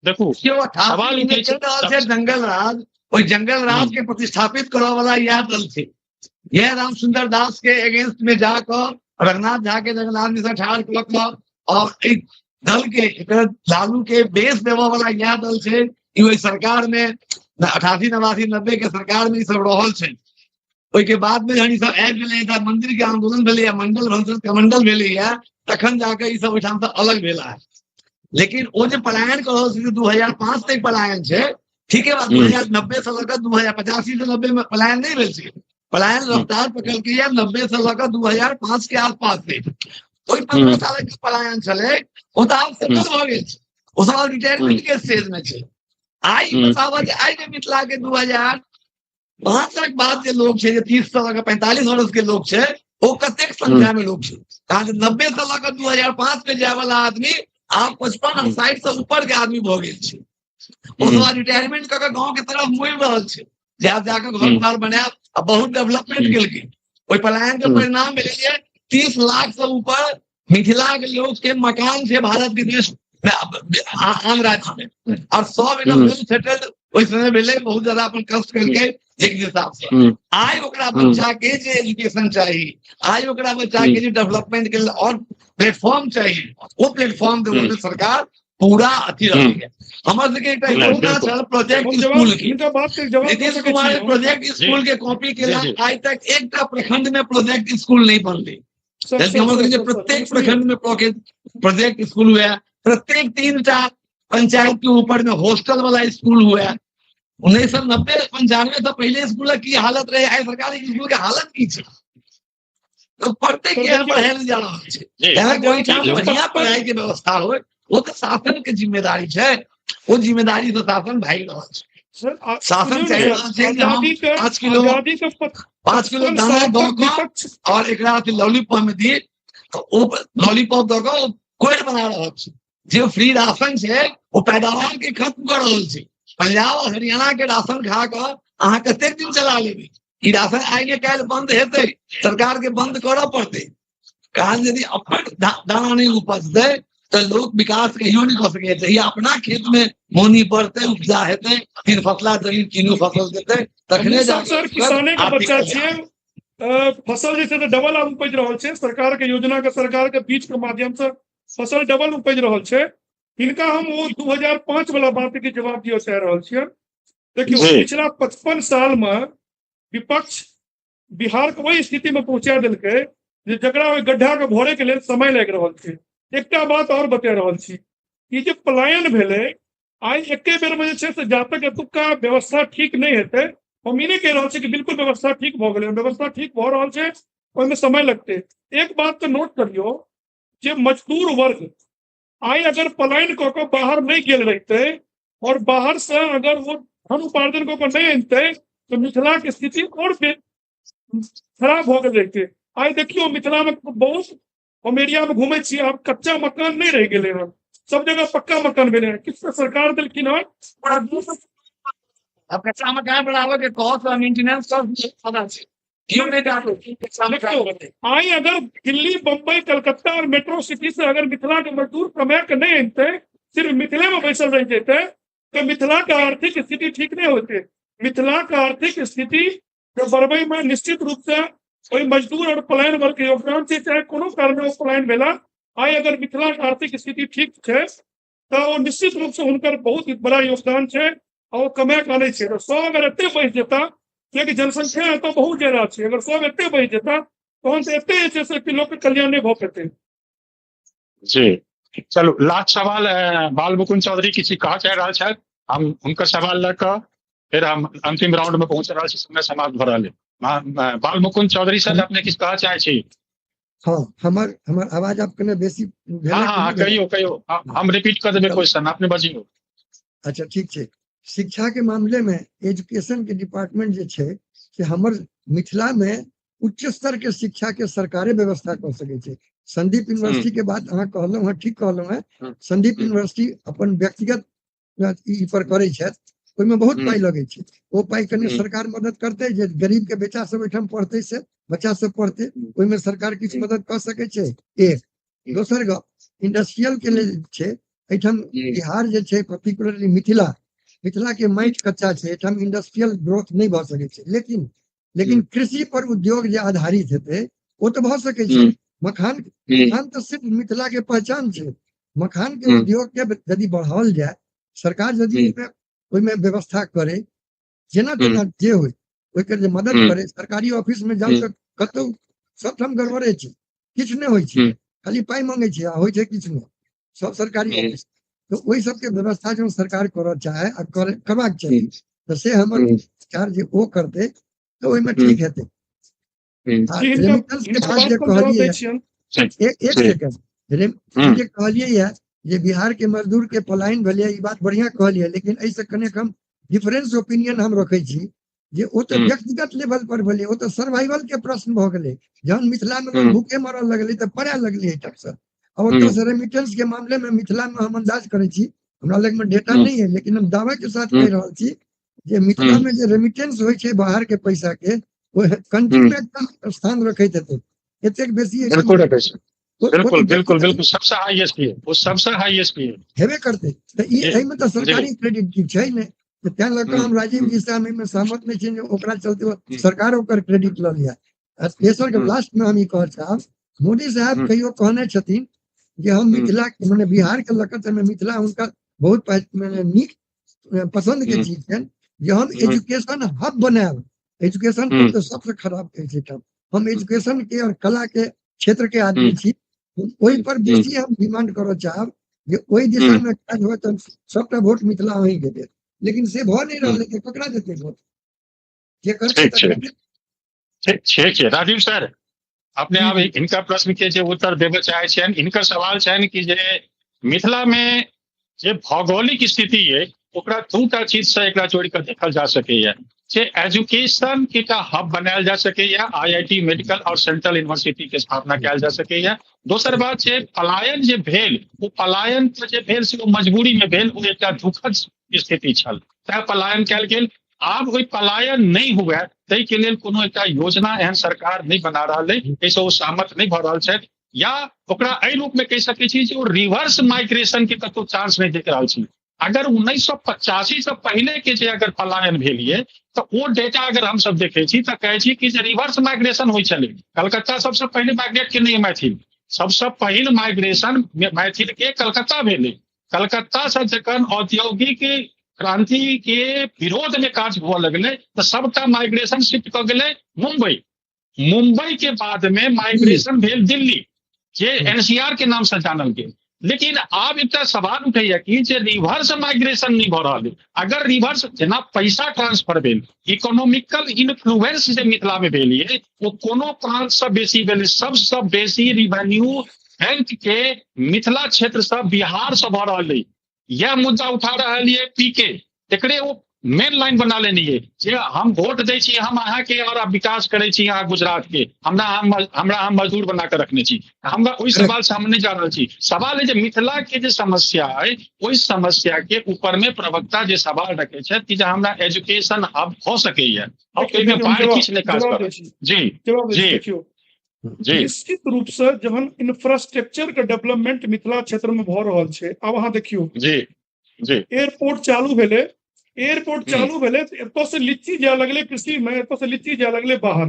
देखू सवाल उठै छै जंगल राज, ओहि जंगल राज के प्रतिस्थापित करऽ वाला इएह दल छै। यह राम सुंदर दास के अगेंस्ट में जाकर रघुनाथ झा के जगन्नाथ मिश्र ठाढ़ कऽ कऽ और एक दल के लालू के बेस देबऽ वाला इएह दल छै। ई ओहि सरकार में 88, 89, 90 के सरकार में ई सब रहल छै। ओहिके बाद में जहन ई सब आबि गेलै, मंदिर के आंदोलन भेलैया, मंडल भंसक कमंडल भेलैया, तखन जाके ई सब ओहिठाम से अलग भेला। लेकिन ओ जे पलायन कऽ रहल छै 2005 तक पलायन छै, ठीके बात। 2090 से लऽ कऽ 2085 से 90 में पलायन नहि भेल छै। पलायन रफ्तार पकड़लकै या 90 से लऽ कऽ 2005 के आसपास से। ओहि 15 साल के पलायन छलै, ओ तऽ आब सेटल भऽ गेल छै, ओ सब आब रिटायरमेंट के स्टेज में छै। आइ बताबऽ जे आइ जे मिथिला के 2005 बाद जे लोग छै, जे 30 से लऽ कऽ 45 वर्ष के लोग छै, ओ कतेक संख्या में लोग छै? अहाँके 90 से लऽ कऽ 2005 में जाय वाला आदमी आब 55 आ 60 से ऊपर के आदमी भऽ गेल छै। ओ सब रिटायरमेंट कऽ कऽ गाँव के तरफ मुड़ि रहल छै, जायब जाकऽ घर द्वार बनायब। आ बहुत डेवलपमेंट केलकै। ओहि पलायन के परिणाम भेलै 30 लाख से ऊपर मिथिला के लोग के मकान छै भारत के देश में, आन राज्य में, और सब एकदम वेल सेटल्ड ओहि समय भेलै। बहुत ज्यादा अपन कष्ट केलकै एक हिसाब से। आइ ओकरा बच्चा के जे एजुकेशन चाही, आइ ओकरा बच्चा के जे डेवलपमेंट के लेल और प्लेटफॉर्म चाही, ओ प्लेटफॉर्म देबऽ सरकार पूरा अथी रहलै। हमर सबके एकटा योजना छल प्रोजेक्ट स्कूल के, नीतीश कुमार प्रोजेक्ट स्कूल के कॉपी केला, आइ तक एकटा प्रखंड में प्रोजेक्ट स्कूल नहीं बनलै। जबकि हमर सबके प्रत्येक प्रखंड में प्रोजेक्ट स्कूल हुआ, प्रत्येक 3टा पंचायत के ऊपर में हॉस्टल वाला स्कूल हुआ। 1990-95 से पहले स्कूल की हालत रहे, आइ सरकारी स्कूल के हालत की छै? तो प्रत्येक पढ़ाई ले जा रहल छै। बढ़िया पढ़ाई के व्यवस्था हो, वो तो शासन के जिम्मेदारी छै। वो जिम्मेदारी तो शासन भागि रहल छै। शासन चाहि रहल छै कि हम 5 किलो 5 किलो दाना दऽ कऽ और एकरा लॉलीपॉप में दी, तऽ ओ लॉलीपॉप दऽ कऽ कोरि बना रहल छै। जे फ्री राशन छै ओ पैदावार के खत्म कऽ रहल छै। पंजाब और हरियाणा के राशन खा कऽ अहाँ कतेक दिन चला लेबै? ई राशन आइ ने काल्हि बंद हेतै, सरकार के बंद करऽ पड़तै। कारण यदि अपन दाना नहि उपजतै तऽ लोक विकास कहियो नहि कऽ सकैया। जहिया अपना खेत में मौनी पड़तै, उपजा हेतै, 3 फसला जमीन 3 फसल देतै, तखने सर किसाने के बच्चा छियै। फसल जे छै डबल आब उपजि रहल छै, सरकार के योजना के, सरकार के बीज के माध्यम से फसल डबल उपजि रहल छै। हिनका हम ओ 2005 वाला बात के जवाब दिअ चाहि रहल छियै। देखियौ, पिछला 55 साल में विपक्ष बिहार के ओहि स्थिति में पहुंचा देलकै जे जकरा ओहि गड्ढा के भरे के लेल समय लागि रहल छै। एकटा बात और बता रहल छी, ई जे पलायन भेलै आइ एके बेर में जे छै से जा तक एतुका व्यवस्था ठीक नहि हेतै, हम ई नहि कहि रहल छी कि बिल्कुल व्यवस्था ठीक भऽ गेलै, व्यवस्था ठीक भऽ रहल छै, ओहिमे समय लगतै। एक बात तऽ नोट करियौ जे मजदूर वर्ग आइ अगर पलायन कऽ कऽ बाहर नहि गेल रहितै और बाहर से अगर वो धन उपार्जन कऽ कऽ नहि अनतै तऽ मिथिला के स्थिति और खराब भऽ गेल रहितै। आइ देखियौ मिथिला में बहुत, हम एरिया में घूमै छी, आब कच्चा मकान नहि रहि गेलै हन, सब जगह पक्का मकान भेलै हन। किछु तऽ सरकार देलखिन हन। अब कच्चा मकान बनाबे के कॉस्ट और मेंटेनेंस सब छै। आइ अगर दिल्ली, बम्बई, कलकत्ता और मेट्रो सिटी से अगर मिथिला के मजदूर कमा के नहीं अनते, सिर्फ मिथिले में बैसल रह जेते, तो मिथिला के आर्थिक स्थिति ठीक नहीं होते। मिथिला के आर्थिक स्थिति के बढ़बै में निश्चित रूप से ओहि मजदूर और पलायन वर्ग के योगदान छै, चाहे कोनो कारण ओ पलायन भेला। आइ अगर मिथिला के आर्थिक स्थिति ठीक छै तऽ ओ निश्चित रूप से हुनकर बहुत बड़ा योगदान छै और ओ कमा के आनै छै। सब अगर एते बैस जेता, कियाकि जनसंख्या एतऽ बहुत ज्यादा छै, अगर सब एते बैस जेता तहन तऽ एते जे छै से कि लोक के कल्याण नहि भऽ पेतै। जी चलू, लास्ट सवाल बाल मुकुंद चौधरी किछु कहऽ चाहि रहल छथि, हम हुनकर सवाल लऽ कऽ फिर हम अंतिम राउंड में पहुंच रहल छी, समय समाप्त भऽ रहल है। बाल मुकुंद चौधरी सर, अपने किछु कहऽ चाहे छी? हाँ, हमर हमर आवाज आप कने बेसी भेलै? हाँ हाँ, कहियो कहियो, हम रिपीट कर देबै क्वेश्चन, अपने बजियौ। अच्छा ठीक छै। शिक्षा के मामले में एजुकेशन के डिपार्टमेंट जे छै से हमर मिथिला में उच्च स्तर के शिक्षा के सरकारे व्यवस्था कऽ सकै छै। संदीप यूनिवर्सिटी के बात अहाँ कहलहुँ हँ, ठीक कहलहुँ हँ। संदीप यूनिवर्सिटी अपन व्यक्तिगत ई पर करै छथि, ओहिमे बहुत पाइ लगै छै। ओ पाइ कनि सरकार मदद करतै, जे गरीब के बच्चा सब ओहिठाम पढ़तै से बच्चा सब पढ़तै, ओहिमे सरकार किछु मदद कऽ सकै छै। एक दोसर गप इंडस्ट्रियल के लेल छै, एहिठाम बिहार जे छै पर्टिकुलरली मिथिला, मिथिला के माटि कच्चा छै, एहिठाम इंडस्ट्रियल ग्रोथ नहि भऽ सकै छै। लेकिन लेकिन कृषि पर उद्योग जे आधारित हेतै ओ तऽ भऽ सकै छै। मखान, मखान तऽ सिर्फ मिथिला के पहचान छै। मखान के उद्योग के यदि बढ़ाओल जाय, सरकार यदि ओहिमे व्यवस्था करे, जेना तेना जे होइ ओहिके जे मदद करे। सरकारी ऑफिस में जाउ तऽ कतौ सबठाम गड़बड़े छै, किछु नहि होइ छै, खाली पाइ मांगे छै आ होइ छै किछु नहि, सब सरकारी ऑफिस। तऽ ओहि सबके व्यवस्था जो सरकार करऽ चाहे आ करबाक चाही, तऽ से हमर विचार जे ओ करतै तऽ ओहिमे ठीक हेतै। रेमिटेंस के बात जे कहलियै, एक सेकंड, जे कहलियै जे बिहार के मजदूर के पलायन भेलै, ई बात बढ़िया कहलियै, लेकिन एहिसँ कनेक हम डिफरेंस ओपिनियन हम रखै छी जे ओ तऽ व्यक्तिगत लेवल पर भेलै, ओ तऽ सर्वाइवल के प्रश्न भऽ गेलै। जहन मिथिला में लोग भूखे मरऽ लगलै तऽ पड़ै लगलै एहिठामसँ। और ओतऽ रेमिटेंस के मामले में मिथिला में हम अंदाज करै छी, हमरा लग में डेटा नहीं है, लेकिन हम दावे के साथ कहि रहल छी जे मिथिला में जे रेमिटेंस होइ छै बाहर के पैसा के, ओ कंट्री में एकदम स्थान रखैत हेतै, एतेक बेसी। बिल्कुल बिल्कुल बिल्कुल बिल्कुल, सबसे हाईएस्ट है वो, सबसे हाईएस्ट है, हेबे करतै। तऽ ई एहिमे तऽ सरकारी क्रेडिट की छै ने, तऽ तें लऽ कऽ हम राजीव जी से हम एहिमे सहमत नहि छी जे ओकरा चलते सरकार ओकर क्रेडिट लऽ लिया। तेसर के लास्ट में हम ई कहऽ चाहब, मोदी साहब कहियो कहने छथिन जे हम मिथिला मने बिहार के लऽ कऽ मिथिला हुनका बहुत मने नीक पसंद के चीज छनि जे हम एजुकेशन हब बनायब। एजुकेशन तऽ सबसे खराब कहै छै, हम एजुकेशन के और कला के क्षेत्र के आदमी छी, ओहि पर बेसी हम डिमांड करऽ चाहब जे ओहि दिशा में काज हुए तऽ सबटा वोट मिथिला अहीं के देत, लेकिन से भऽ नहि रहलै तऽ ककरा देतै वोट जे करतै। ठीक छै राजीव सर, अपने आप इनका प्रश्न के जे उत्तर देवे चाहे छियनि, इनकर सवाल छनि कि जे मिथिला में जे भौगोलिक स्थिति है ओकरा दूटा चीज से एकरा जोड़ि कऽ देखल जा सकैया, जे एजुकेशन के एकटा हब बनायल जा सकैया, आईआईटी, मेडिकल और सेंट्रल यूनिवर्सिटी के स्थापना कयल जा सकैया। दोसर बात छै पलायन जे भेल, ओ पलायन जे भेल से ओ मजबूरी में भेल, ओ एकटा दुखद स्थिति छल तैं पलायन कयल गेल। आब ओहि पलायन नहि हुए ताहिके लेल कोनो एकटा योजना एहन सरकार नहि बना रहल अइ, एहिसँ ओ सहमत नहि भऽ रहल छथि। या ओकरा एहि रूप में कहि सकै छी जे ओ रिवर्स माइग्रेशन के कतौ चांस नहि देख रहल छी। अगर 1985 से पहले के जे अगर पलायन भेल ये तऽ ओ डेटा अगर हमसब देखै छी तऽ कहै छी कि जे रिवर्स माइग्रेशन होइ छलै। कलकत्ता सबसे पहिले माइग्रेट केने मैथिल, सबसे पहिल माइग्रेशन मैथिल के कलकत्ता भेलै। कलकत्ता से जखन औद्योगिक क्रांति के विरोध में काज हुअ लगलै तऽ सबटा माइग्रेशन शिफ्ट कऽ गेलै मुंबई। मुंबई के बाद में माइग्रेशन भेल दिल्ली, जे एनसीआर के नाम से जानल गेल। लेकिन आब एकटा सवाल उठैया कि जे रिवर्स माइग्रेशन नहीं भऽ रहल। अगर रिवर्स जेना पैसा ट्रांसफर भेल, इकोनॉमिकल इन्फ्लुएंस जे मिथिला में भेल ये वो कोनो प्रांत से बेसी भेल। सबसे बेसी रिवेन्यू बैंक के मिथिला क्षेत्र से बिहार से भऽ रहल है। यह मुद्दा उठा रहल ये पीके, एकरे वो मेन लाइन बना लेने ये जे हम वोट दै छी हम अहाँके और विकास करै छी अहाँ गुजरात के, हमरा हम मजदूर बना के रखने छी। हमरा ओहि सवाल से हम नहीं जा रहल छी। सवाल है जे मिथिला के जे समस्या है ओहि समस्या के ऊपर में प्रवक्ता जे सवाल रखे छथि कि जे हमरा एजुकेशन हब हो सकैया और ओहिमे बाढ़ि किछु नहि काज करत। जी जी जी, निश्चित रूप से जहन इंफ्रास्ट्रक्चर के डेवलपमेंट मिथिला क्षेत्र में भऽ रहल छै। आब अहाँ देखियौ, जी जी, एयरपोर्ट चालू भेलै, एयरपोर्ट चालू भेलै तऽ एतऽ से लीची जाय लगलै कृषि में, एतऽ से लीची जाय लगलै बाहर।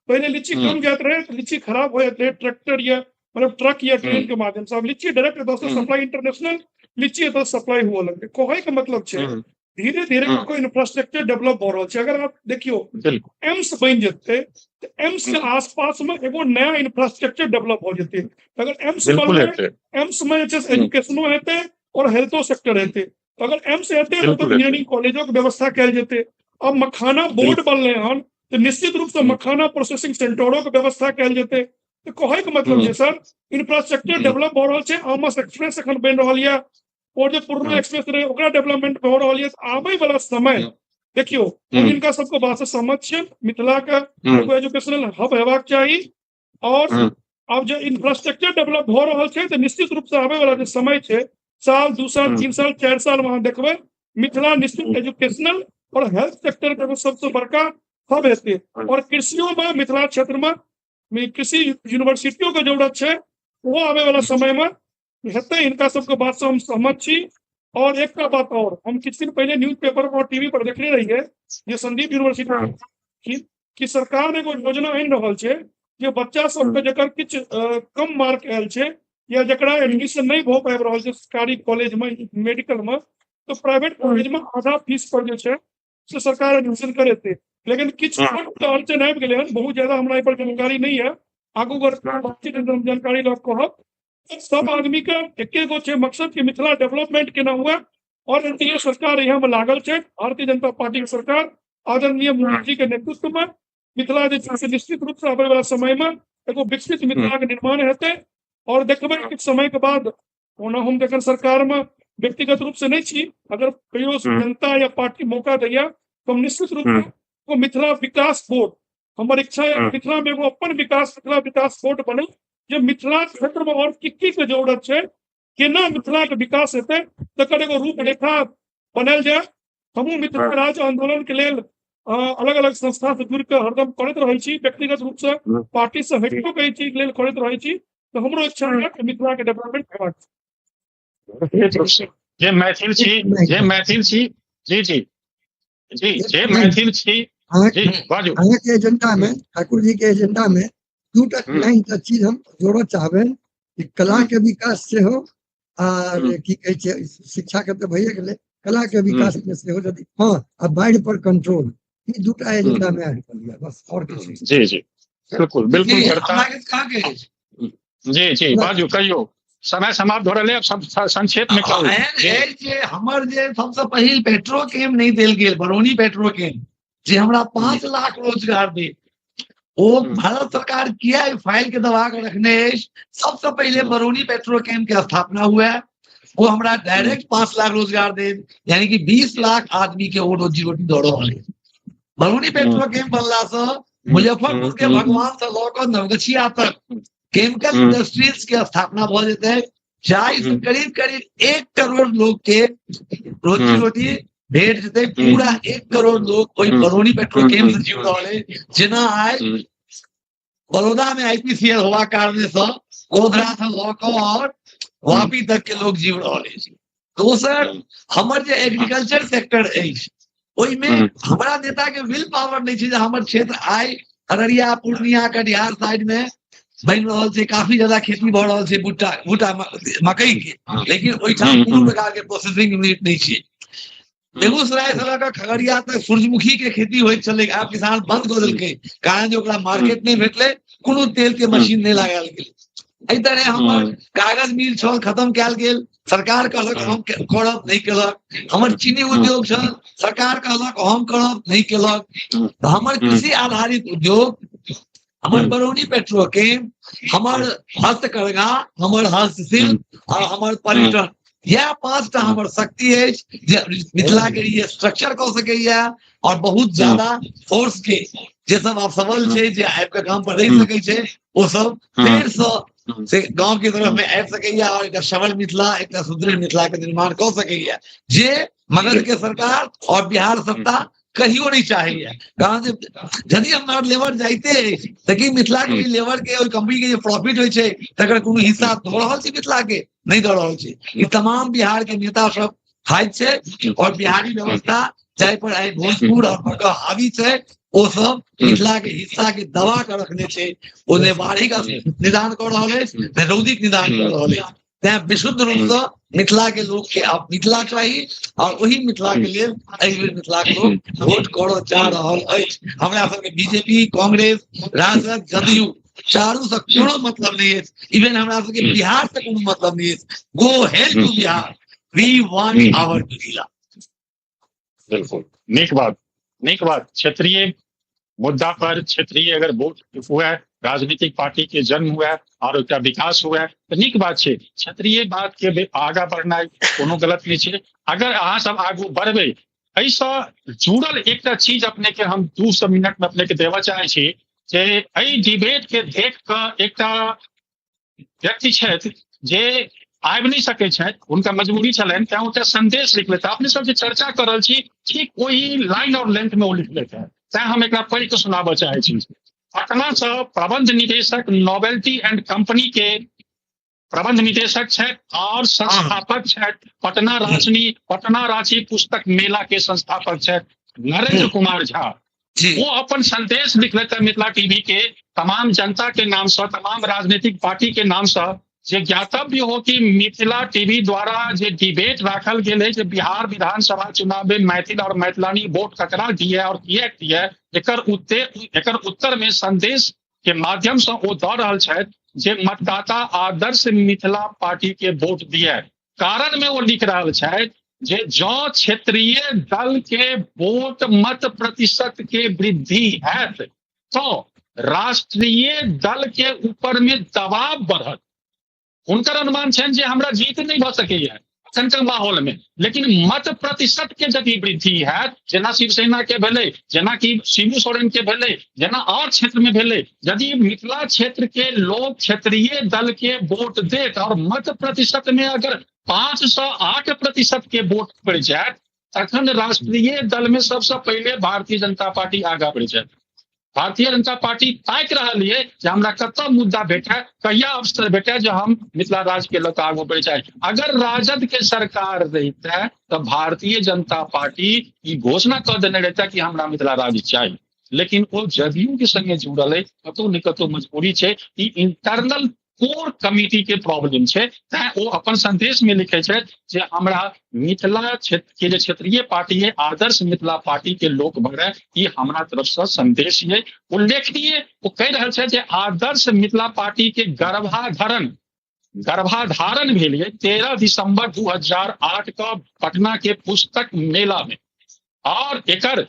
पहिले लीची कम जाइत रहे तऽ लीची खराब हो जाइत रहे ट्रैक्टर या मतलब ट्रक या ट्रेन के माध्यम से। अब लीची डायरेक्ट एतऽ से सप्लाई, इंटरनेशनल लीची एतऽ सप्लाई हुअ लगलै। कहै के मतलब छै धीरे धीरे कोई इंफ्रास्ट्रक्चर डेवलप भऽ रहल छै। अगर आप देखियौ एम्स बनि जेतै तऽ एम्स के आसपास में एगो नया इंफ्रास्ट्रक्चर डेवलप हो जेतै। अगर एम्स बनलै, एम्स में जे छै एजुकेशनो हेतै और हेल्थो सेक्टर हेतै। अगर एम्स हेतै तऽ इंजीनियरिंग कॉलेजो के व्यवस्था कयल जेतै। अब मखाना बोर्ड बनलै हन तऽ निश्चित रूप से मखाना प्रोसेसिंग सेंटरो के व्यवस्था कयल जेतै। तऽ कहै के मतलब छै सर इंफ्रास्ट्रक्चर डेवलप भऽ रहल छै। आमस एक्सप्रेस एखन बनि रहल यऽ और जे पूर्णा एक्सप्रेस रहे ओकरा डेवलपमेंट भऽ रहल यऽ। आबै वाला समय देखियौ, हिनका सबके बात से सहमत छियनि, मिथिला के एगो एजुकेशनल हब हेबाक चाही। और आब जे इंफ्रास्ट्रक्चर डेवलप भऽ रहल छै तऽ निश्चित रूप से आबै वाला जे समय छै, साल 2 साल 3 साल 4 साल वहां देखबै मिथिला निश्चित एजुकेशनल और हेल्थ सेक्टर के सबसे बड़का हब हेतै। और कृषियों में मिथिला क्षेत्र में कृषि यूनिवर्सिटियों के जरूरत छै, वो आबै वाला समय में हेतै। हिनका सबके बात से हम सहमत छी। और एकटा बात और, हम किछु दिन पहिले न्यूज पेपर और टीवी पर देखने रहियै जे संदीप यूनिवर्सिटी कि सरकार एगो योजना आनि रहल छै जे बच्चा सबके जकर किछु कम मार्क आयल छै या जकरा एडमिशन नहि भऽ पाबि रहल छै सरकारी कॉलेज में मेडिकल में, तो प्राइवेट कॉलेज में आधा फीस पर जे छै से सरकार एडमिशन करेतै। लेकिन किछु अड़चन आबि गेलै हन, बहुत ज्यादा हमरा एहि पर जानकारी नहीं है, आगू बातचीत हम जानकारी लऽ कहब। सब आदमी के एके गो छै मकसद कि मिथिला डेवलपमेंट केना हुए और एनडीए सरकार यहाँ में लागल छै। भारतीय जनता पार्टी के सरकार आदरणीय मोदी जी के नेतृत्व में मिथिला जे छै से निश्चित रूप से आबै वाला समय में एगो विकसित मिथिला के निर्माण हेतै। और देखबै किछु समय के बाद, ओना हम जखन सरकार में व्यक्तिगत रूप से नहीं छी, अगर कहियो जनता या पार्टी मौका दैया तो हम निश्चित रूप से मिथिला विकास बोर्ड, हमर इच्छा है मिथिला में एगो अपन विकास मिथिला विकास बोर्ड बने जे मिथिला क्षेत्र में और की की के जरूरत छै, केना मिथिला के विकास हेतै तकर एगो रूपरेखा बनायल जाय। हमहूँ मिथिला राज्य आंदोलन के लेल अलग अलग संस्था से जुड़ के हरदम करैत रहै छी, व्यक्तिगत रूप से पार्टी से हटिको के चीज लेल करैत रहै छी। तऽ हमरो इच्छा है कि मिथिला के डेवलपमेंट हेबाक। जे मैथिल छी, जे मैथिल छी, जी जी जी, जे मैथिल छी जी बाजू। अहाँके एजेंडा में, ठाकुर जी के एजेंडा में दूटा लाइन का चीज हम जोड़ऽ चाहबनि कि कला के विकास सेहो आर की कहै छै शिक्षा के तऽ भइए गेलै, कला के विकास में सेहो यदि, हाँ, आ बाढ़ि पर कंट्रोल, ई दूटा एजेंडा में ऐड कऽ लिअ बस, और किछु। जी जी बिल्कुल बिल्कुल। जी जी बाजू, कहियो, समय समाप्त हो रहलै, अब सब संक्षेप में कहू। जे हमर जे सबसे पहिल पेट्रोकेम नहीं देल गेल, बरौनी पेट्रोकेम जे हमरा 5 लाख रोजगार दे, ओ भारत सरकार किया फाइल के दबा के रखने अछि। सबसे पहले बरौनी पेट्रोकेम के स्थापना हुआ है, वो हमरा डायरेक्ट 5 लाख रोजगार दे, यानी कि 20 लाख आदमी के वो रोजी रोटी दऽ रहल अछि। बरौनी पेट्रोकेम बनला से मुजफ्फरपुर के भगवान से लऽ कऽ नवगछिया तक केमिकल इंडस्ट्रीज के स्थापना भऽ जेतै, जाहि से करीब करीब 1 करोड़ लोग के रोजी रोटी भेट जेतै। पूरा 1 करोड़ लोग ओहि बरौनी पेट्रोकेम से जीव रहल है। जेना आइ बड़ौदा में आईपीसीएल होवा कारण से गोधरा से लऽ कऽ और वापी तक के लोग जीव रहल अछि। दोसर, हमर जे एग्रीकल्चर सेक्टर अछि ओहिमे हमरा नेता के will power नहि छै जे हमर क्षेत्र आइ अररिया, पूर्णिया, कटिहार साइड में बनि रहल छै, काफी ज्यादा खेती भऽ रहल छै भुट्टा भुट्टा मकई के, लेकिन ओहिठाम कोनो प्रकार के प्रोसेसिंग यूनिट नहि छै। बेगूसराय से लऽ कऽ खगड़िया तक सूरजमुखी के खेती होइत छलै, आब किसान बंद कऽ देलकै, कारण जे ओकरा मार्केट नहि भेटलै, कोनो तेल के मशीन नहि लगायल गेलै। एहि तरह हमर कागज मिल छल, खत्म कयल गेल, सरकार कहलक हम करब, नहि केलक। हमर चीनी उद्योग छल, सरकार कहलक हम करब, नहि केलक। तऽ हमर कृषि आधारित उद्योग, हमर बरौनी पेट्रोकेम, हमर हस्तकरघा, हमर हस्तशिल्प और हमर पर्यटन, यह 5टा हमर शक्ति अछि जे मिथिला के लिए स्ट्रक्चर कऽ सकैया और बहुत ज्यादा फोर्स के जे सब आब सबल छै, जे आबि कऽ गाम पर रहि सकै छै, ओ सब फेर से गाँव के तरफ में आबि सकैया और एकटा सबल मिथिला, एकटा सुदृढ़ मिथिला के निर्माण कऽ सकैया, जे मगध के सरकार और बिहार सत्ता कहियो नहीं चाहैया। कारण जे यदि हमर लेबर जाइते अछि तऽ की मिथिला के लेबर के ओहि कंपनी के जे प्रॉफिट होइ छै तकर कोनो हिस्सा दऽ रहल छै मिथिला के? नहि दऽ रहल छै। ई तमाम बिहार के नेता सब खाइत छै और बिहारी व्यवस्था जाहि पर आइ भोजपुर और मगह हावी छै, ओ सब मिथिला के हिस्सा के दबा के रखने छै। ओ ने बाढ़ि के निदान कऽ रहल अछि, ने रौदी के निदान कऽ रहल अछि। तें विशुद्ध रूप से मिथिला के लोक के आब मिथिला चाही और ओही मिथिला के लेल एहि बेर मिथिला के लोक वोट करऽ जा रहल अछि। हमरा सबके बीजेपी, कांग्रेस, राजद, जदयू चारू से कोनो मतलब नहि अछि। इवन हमरा सबके बिहार से कोनो मतलब नहि अछि। Go hell to Bihar, we want our Mithila. बिल्कुल नीक बात, नीक बात। क्षेत्रीय मुद्दा पर क्षेत्रीय अगर वोट हुए, राजनीतिक पार्टी के जन्म हुए और एकटा विकास हुए तऽ नीक बात छै। क्षेत्रीय बात के आगा बढ़नाइ कोनो गलत नहि छै। अगर अहाँ सब आगू बढ़बै, एहिसँ जुड़ल एकटा चीज अपने के हम 200 मिनट में अपने के देबऽ चाहै छी जे एहि डिबेट के देख कऽ एकटा व्यक्ति छथि जे आबि नहि सकै छथि, हुनका मजबूरी छलनि, तें एकटा संदेश लिखलथि। अपने सब जे चर्चा कर रहल छी ठीक ओहि लाइन और लेंथ में ओ लिखलथि हैं, तें हम एकरा पढ़ि कऽ सुनाबऽ चाहै छी। पटना से प्रबंध निदेशक नोवेल्टी एंड कंपनी के प्रबंध निदेशक छथि और संस्थापक छथि, पटना रांची पुस्तक मेला के संस्थापक छथि नरेंद्र कुमार झा। वो अपन संदेश लिखलथि हैं मिथिला टीवी के तमाम जनता के नाम से, तमाम राजनीतिक पार्टी के नाम से, जे ज्ञातव्य हो कि मिथिला टीवी द्वारा जे डिबेट राखल गेल है जे बिहार विधानसभा चुनाव में मैथिल और मैथिलानी वोट ककरा दिए और किया दिए, एकर उत्तर में संदेश के माध्यम से ओ दऽ रहल छथि जे मतदाता आदर्श मिथिला पार्टी के वोट दिए। कारण में ओ लिख रहल छथि जे जँ क्षेत्रीय दल के वोट मत प्रतिशत के वृद्धि हैत तो राष्ट्रीय दल के ऊपर में दबाव बढ़त। हुनकर अनुमान छनि जे हमरा जीत नहि भऽ सकैया अखनके माहौल में, लेकिन मत प्रतिशत के यदि वृद्धि हैत, जेना शिवसेना के भेलै, जेना कि शिबू सोरेन के भेलै, जेना और क्षेत्र में भेलै, यदि मिथिला क्षेत्र के लोग क्षेत्रीय दल के वोट देत और मत प्रतिशत में अगर 5 से 8% के वोट पड़ि जायत, तखन राष्ट्रीय दल में सबसे पहिले भारतीय जनता पार्टी आगा बढ़ि जायत। भारतीय जनता पार्टी ताकि रहल ये जे हमरा कतऽ मुद्दा भेटै, कहिया अवसर भेटै जे हम मिथिला राज्य के लऽ कऽ आगू बढ़ि जाए। अगर राजद के सरकार रहितै तऽ भारतीय जनता पार्टी ई घोषणा कऽ देने रहितै कि हमरा मिथिला राज्य चाही, लेकिन ओ जदयू के संगे जुड़ल है, कतौ ने कतौ मजबूरी छै, ई इंटरनल कोर कमिटी के प्रॉब्लम छै। तैं ओ अपन संदेश में लिखे छै जे हमरा मिथिला क्षेत्र के जे क्षेत्रीय पार्टी है आदर्श मिथिला पार्टी के लोक भरे, ई हमरा तरफ से संदेश है। उल्लेखनीय ओ कहि रहल छै जे आदर्श मिथिला पार्टी के गर्भाधारण भेल है 13 दिसंबर 2008 का पटना के पुस्तक मेला में, और एकर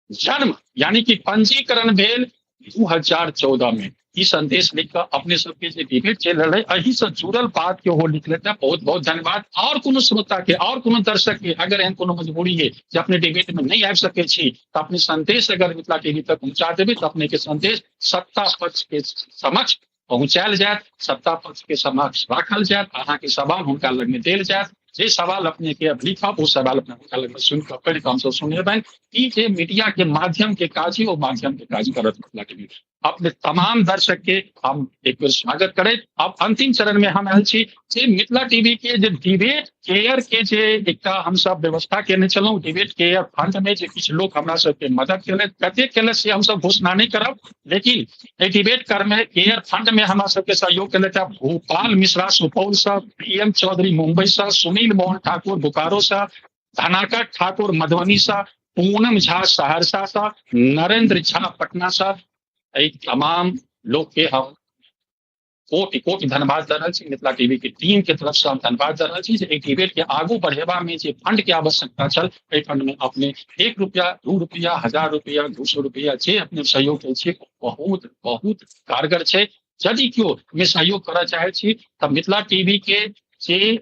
जन्म यानी कि पंजीकरण भेल 2014 में। ई संदेश लिख कऽ अपने सबके जे डिबेट चलि रहल है एहि से जुड़ल बात के ओ लिख लेते हैं। बहुत बहुत धन्यवाद। और कोनो श्रोता के और कोनो दर्शक के अगर एहन कोनो मजबूरी है जे अपने डिबेट में नहीं आबि सकै छी तऽ अपने संदेश अगर मिथिला टीवी तक पहुंचा देबै तऽ अपने के संदेश सत्ता पक्ष के समक्ष पहुंचायल जायत, सत्ता पक्ष के समक्ष राखल जायत, अहाँके सवाल हुनका लग में देल जायत। जे सवाल अपने के अब लिखब ओ सवाल अपने हुनका लग में सुनि कऽ पढ़ि कऽ हमसब सुनेबनि। ई जे मीडिया के माध्यम के काज है ओ माध्यम के काज करत मिथिला टीवी। अपने तमाम दर्शक के हम एक बेर स्वागत करैत अब अंतिम चरण में हम आयल छी जे मिथिला टीवी के जे डिबेट केयर के जे एकटा हमसब व्यवस्था केने छलहुँ, डिबेट केयर फंड में जे किछु लोक हमरा सबके मदद केलथि, कतेक केलथि से हमसब घोषणा नहि करब, लेकिन एहि डिबेट कर में केयर फंड में हमरा सबके सहयोग केलथि भूपाल मिश्रा सुपौल से, पी एम चौधरी मुंबई से, सुनील मोहन ठाकुर बोकारो से, धनाकर ठाकुर मधुबनी से, पूनम झा सहरसा से, नरेंद्र झा पटना से। एहि तमाम लोक के हम कोटि कोटि धन्यवाद दऽ रहल छी। मिथिला टीवी के टीम के तरफ से हम धन्यवाद दऽ रहल छी जे एहि डिबेट के आगू बढ़ेबा में जे फंड के आवश्यकता छल, एहि फंड में अपने 1 रुपया, 2 रुपया, 1000 रुपया, 200 रुपया जे अपने सहयोग दै छियै, बहुत बहुत कारगर छै। यदि केओ में सहयोग करऽ चाहै छी तऽ मिथिला टीवी के जे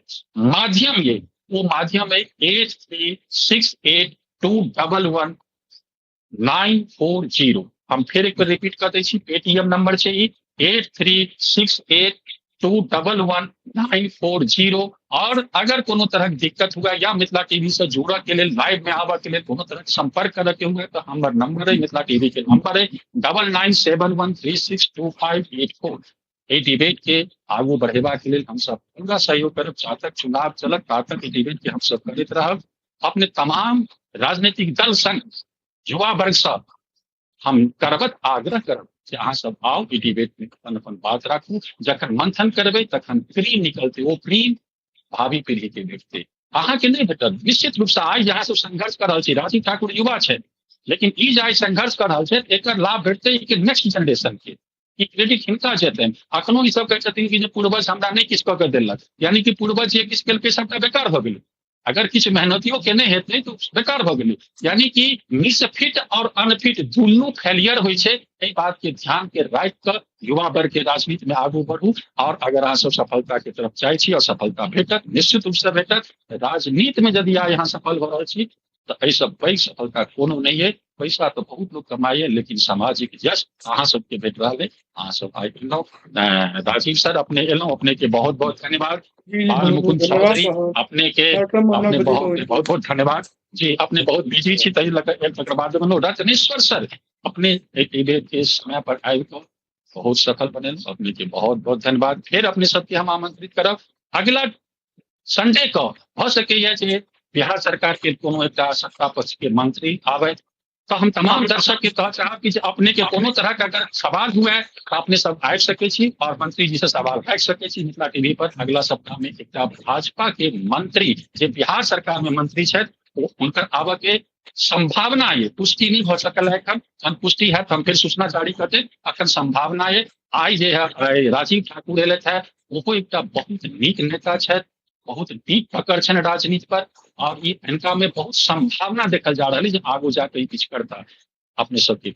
माध्यम ये, ओ माध्यम है 8368211940। हम फेर एक बेर रिपीट कर दै छी, पेटीएम नंबर छै ई 8368211940। और अगर कोनो तरह के दिक्कत हुआ या मिथिला टीवी से जुड़ऽ के लेल, लाइव में आबऽ के लेल कोनो तरह के संपर्क करऽ के हुए तो हमर नंबर है, मिथिला टीवी के नंबर है 9971362584। एहि डिबेट के आगू बढ़ेबा के लेल हमसब पूरा सहयोग करब। जा तक चुनाव चलत ता तक ई डिबेट के हमसब करैत रहब। अपने तमाम राजनीतिक दल संग युवा वर्ग सब हम करबत आग्रह करब जे अहाँ सब आउ, ई डिबेट में अपन अपन बात राखू। जखन मंथन करबै तखन क्रीम निकलतै, ओ क्रीम भावी पीढ़ी के भेटतै, अहाँ के नहि भेटत। निश्चित रूप से आइ जे अहाँ सब संघर्ष कर रहल छी, राजीव ठाकुर युवा छथि, लेकिन ई जे आइ संघर्ष कर रहल छथि एकर लाभ भेटतै कि नेक्स्ट जनरेशन के, ई क्रेडिट हिनका जेतनि। अखनो ई सब कहै छथिन कि जे पूर्वज हमरा नहि किछु कऽ के देलक, यानी कि पूर्वज जे किछु केलकै सबटा बेकार भऽ गेलै। अगर किछु मेहनतियो केने हेतै तऽ बेकार भऽ गेलै। यानी कि मिसफिट और अनफिट दुनू फेलियर होइ छै। एहि बात के ध्यान के राखि कऽ युवा वर्ग के राजनीति में आगू बढ़ू। और अगर अहाँ सब सफलता के तरफ जाइ छी और सफलता भेटत, निश्चित रूप से भेटत। राजनीति में यदि आइ अहाँ सफल भऽ रहल छी तऽ एहिसँ पैघ सफलता कोनो नहि है। पैसा तऽ बहुत लोक कमाइए, लेकिन सामाजिक यश अहाँ सबके भेट रहल है। अहाँ सब आइ एलहुँ, राजीव सर अपने एलहुँ, अपने के बहुत बहुत धन्यवाद। बाल मुकुंद चौधरी अपने के अपने बहुत बहुत बहुत धन्यवाद जी। अपने बहुत बिजी छी ताहि लऽ कऽ तकर बाद बनलहुँ। रत्नेश्वर सर अपने एहि के समय पर आबि कऽ बहुत सफल बनेलहुँ, अपने के बहुत बहुत धन्यवाद। फेर अपने सबके हम आमंत्रित करब अगला संडे के। भऽ सकैए जे बिहार सरकार के कोनो एकटा सत्ता पक्ष के मंत्री आबै, तो हम तमाम दर्शक के कह चाहब कि अपने के कोनो तरह का अगर सवाल हुए तो अपने सब आबि सकै छी और मंत्री जी से सवाल राखि सकै छी। मिथिला टीवी पर अगला सप्ताह में एकटा भाजपा के मंत्री जे बिहार सरकार में मंत्री छथि, हुनकर आबऽ के संभावना ये, पुष्टि नहीं भऽ सकल है एखन, जहन पुष्टि है हम फिर सूचना जारी कर देब। अखन संभावना ये। आइ जे है राजीव ठाकुर एलथि है, ओहो एकटा बहुत नीक नेता छथि, बहुत नीक पकड़ छनि राजनीति पर, और ई हिनका में बहुत संभावना देखल जा रहल है जे आगू जाके किछु करता। अपने सबके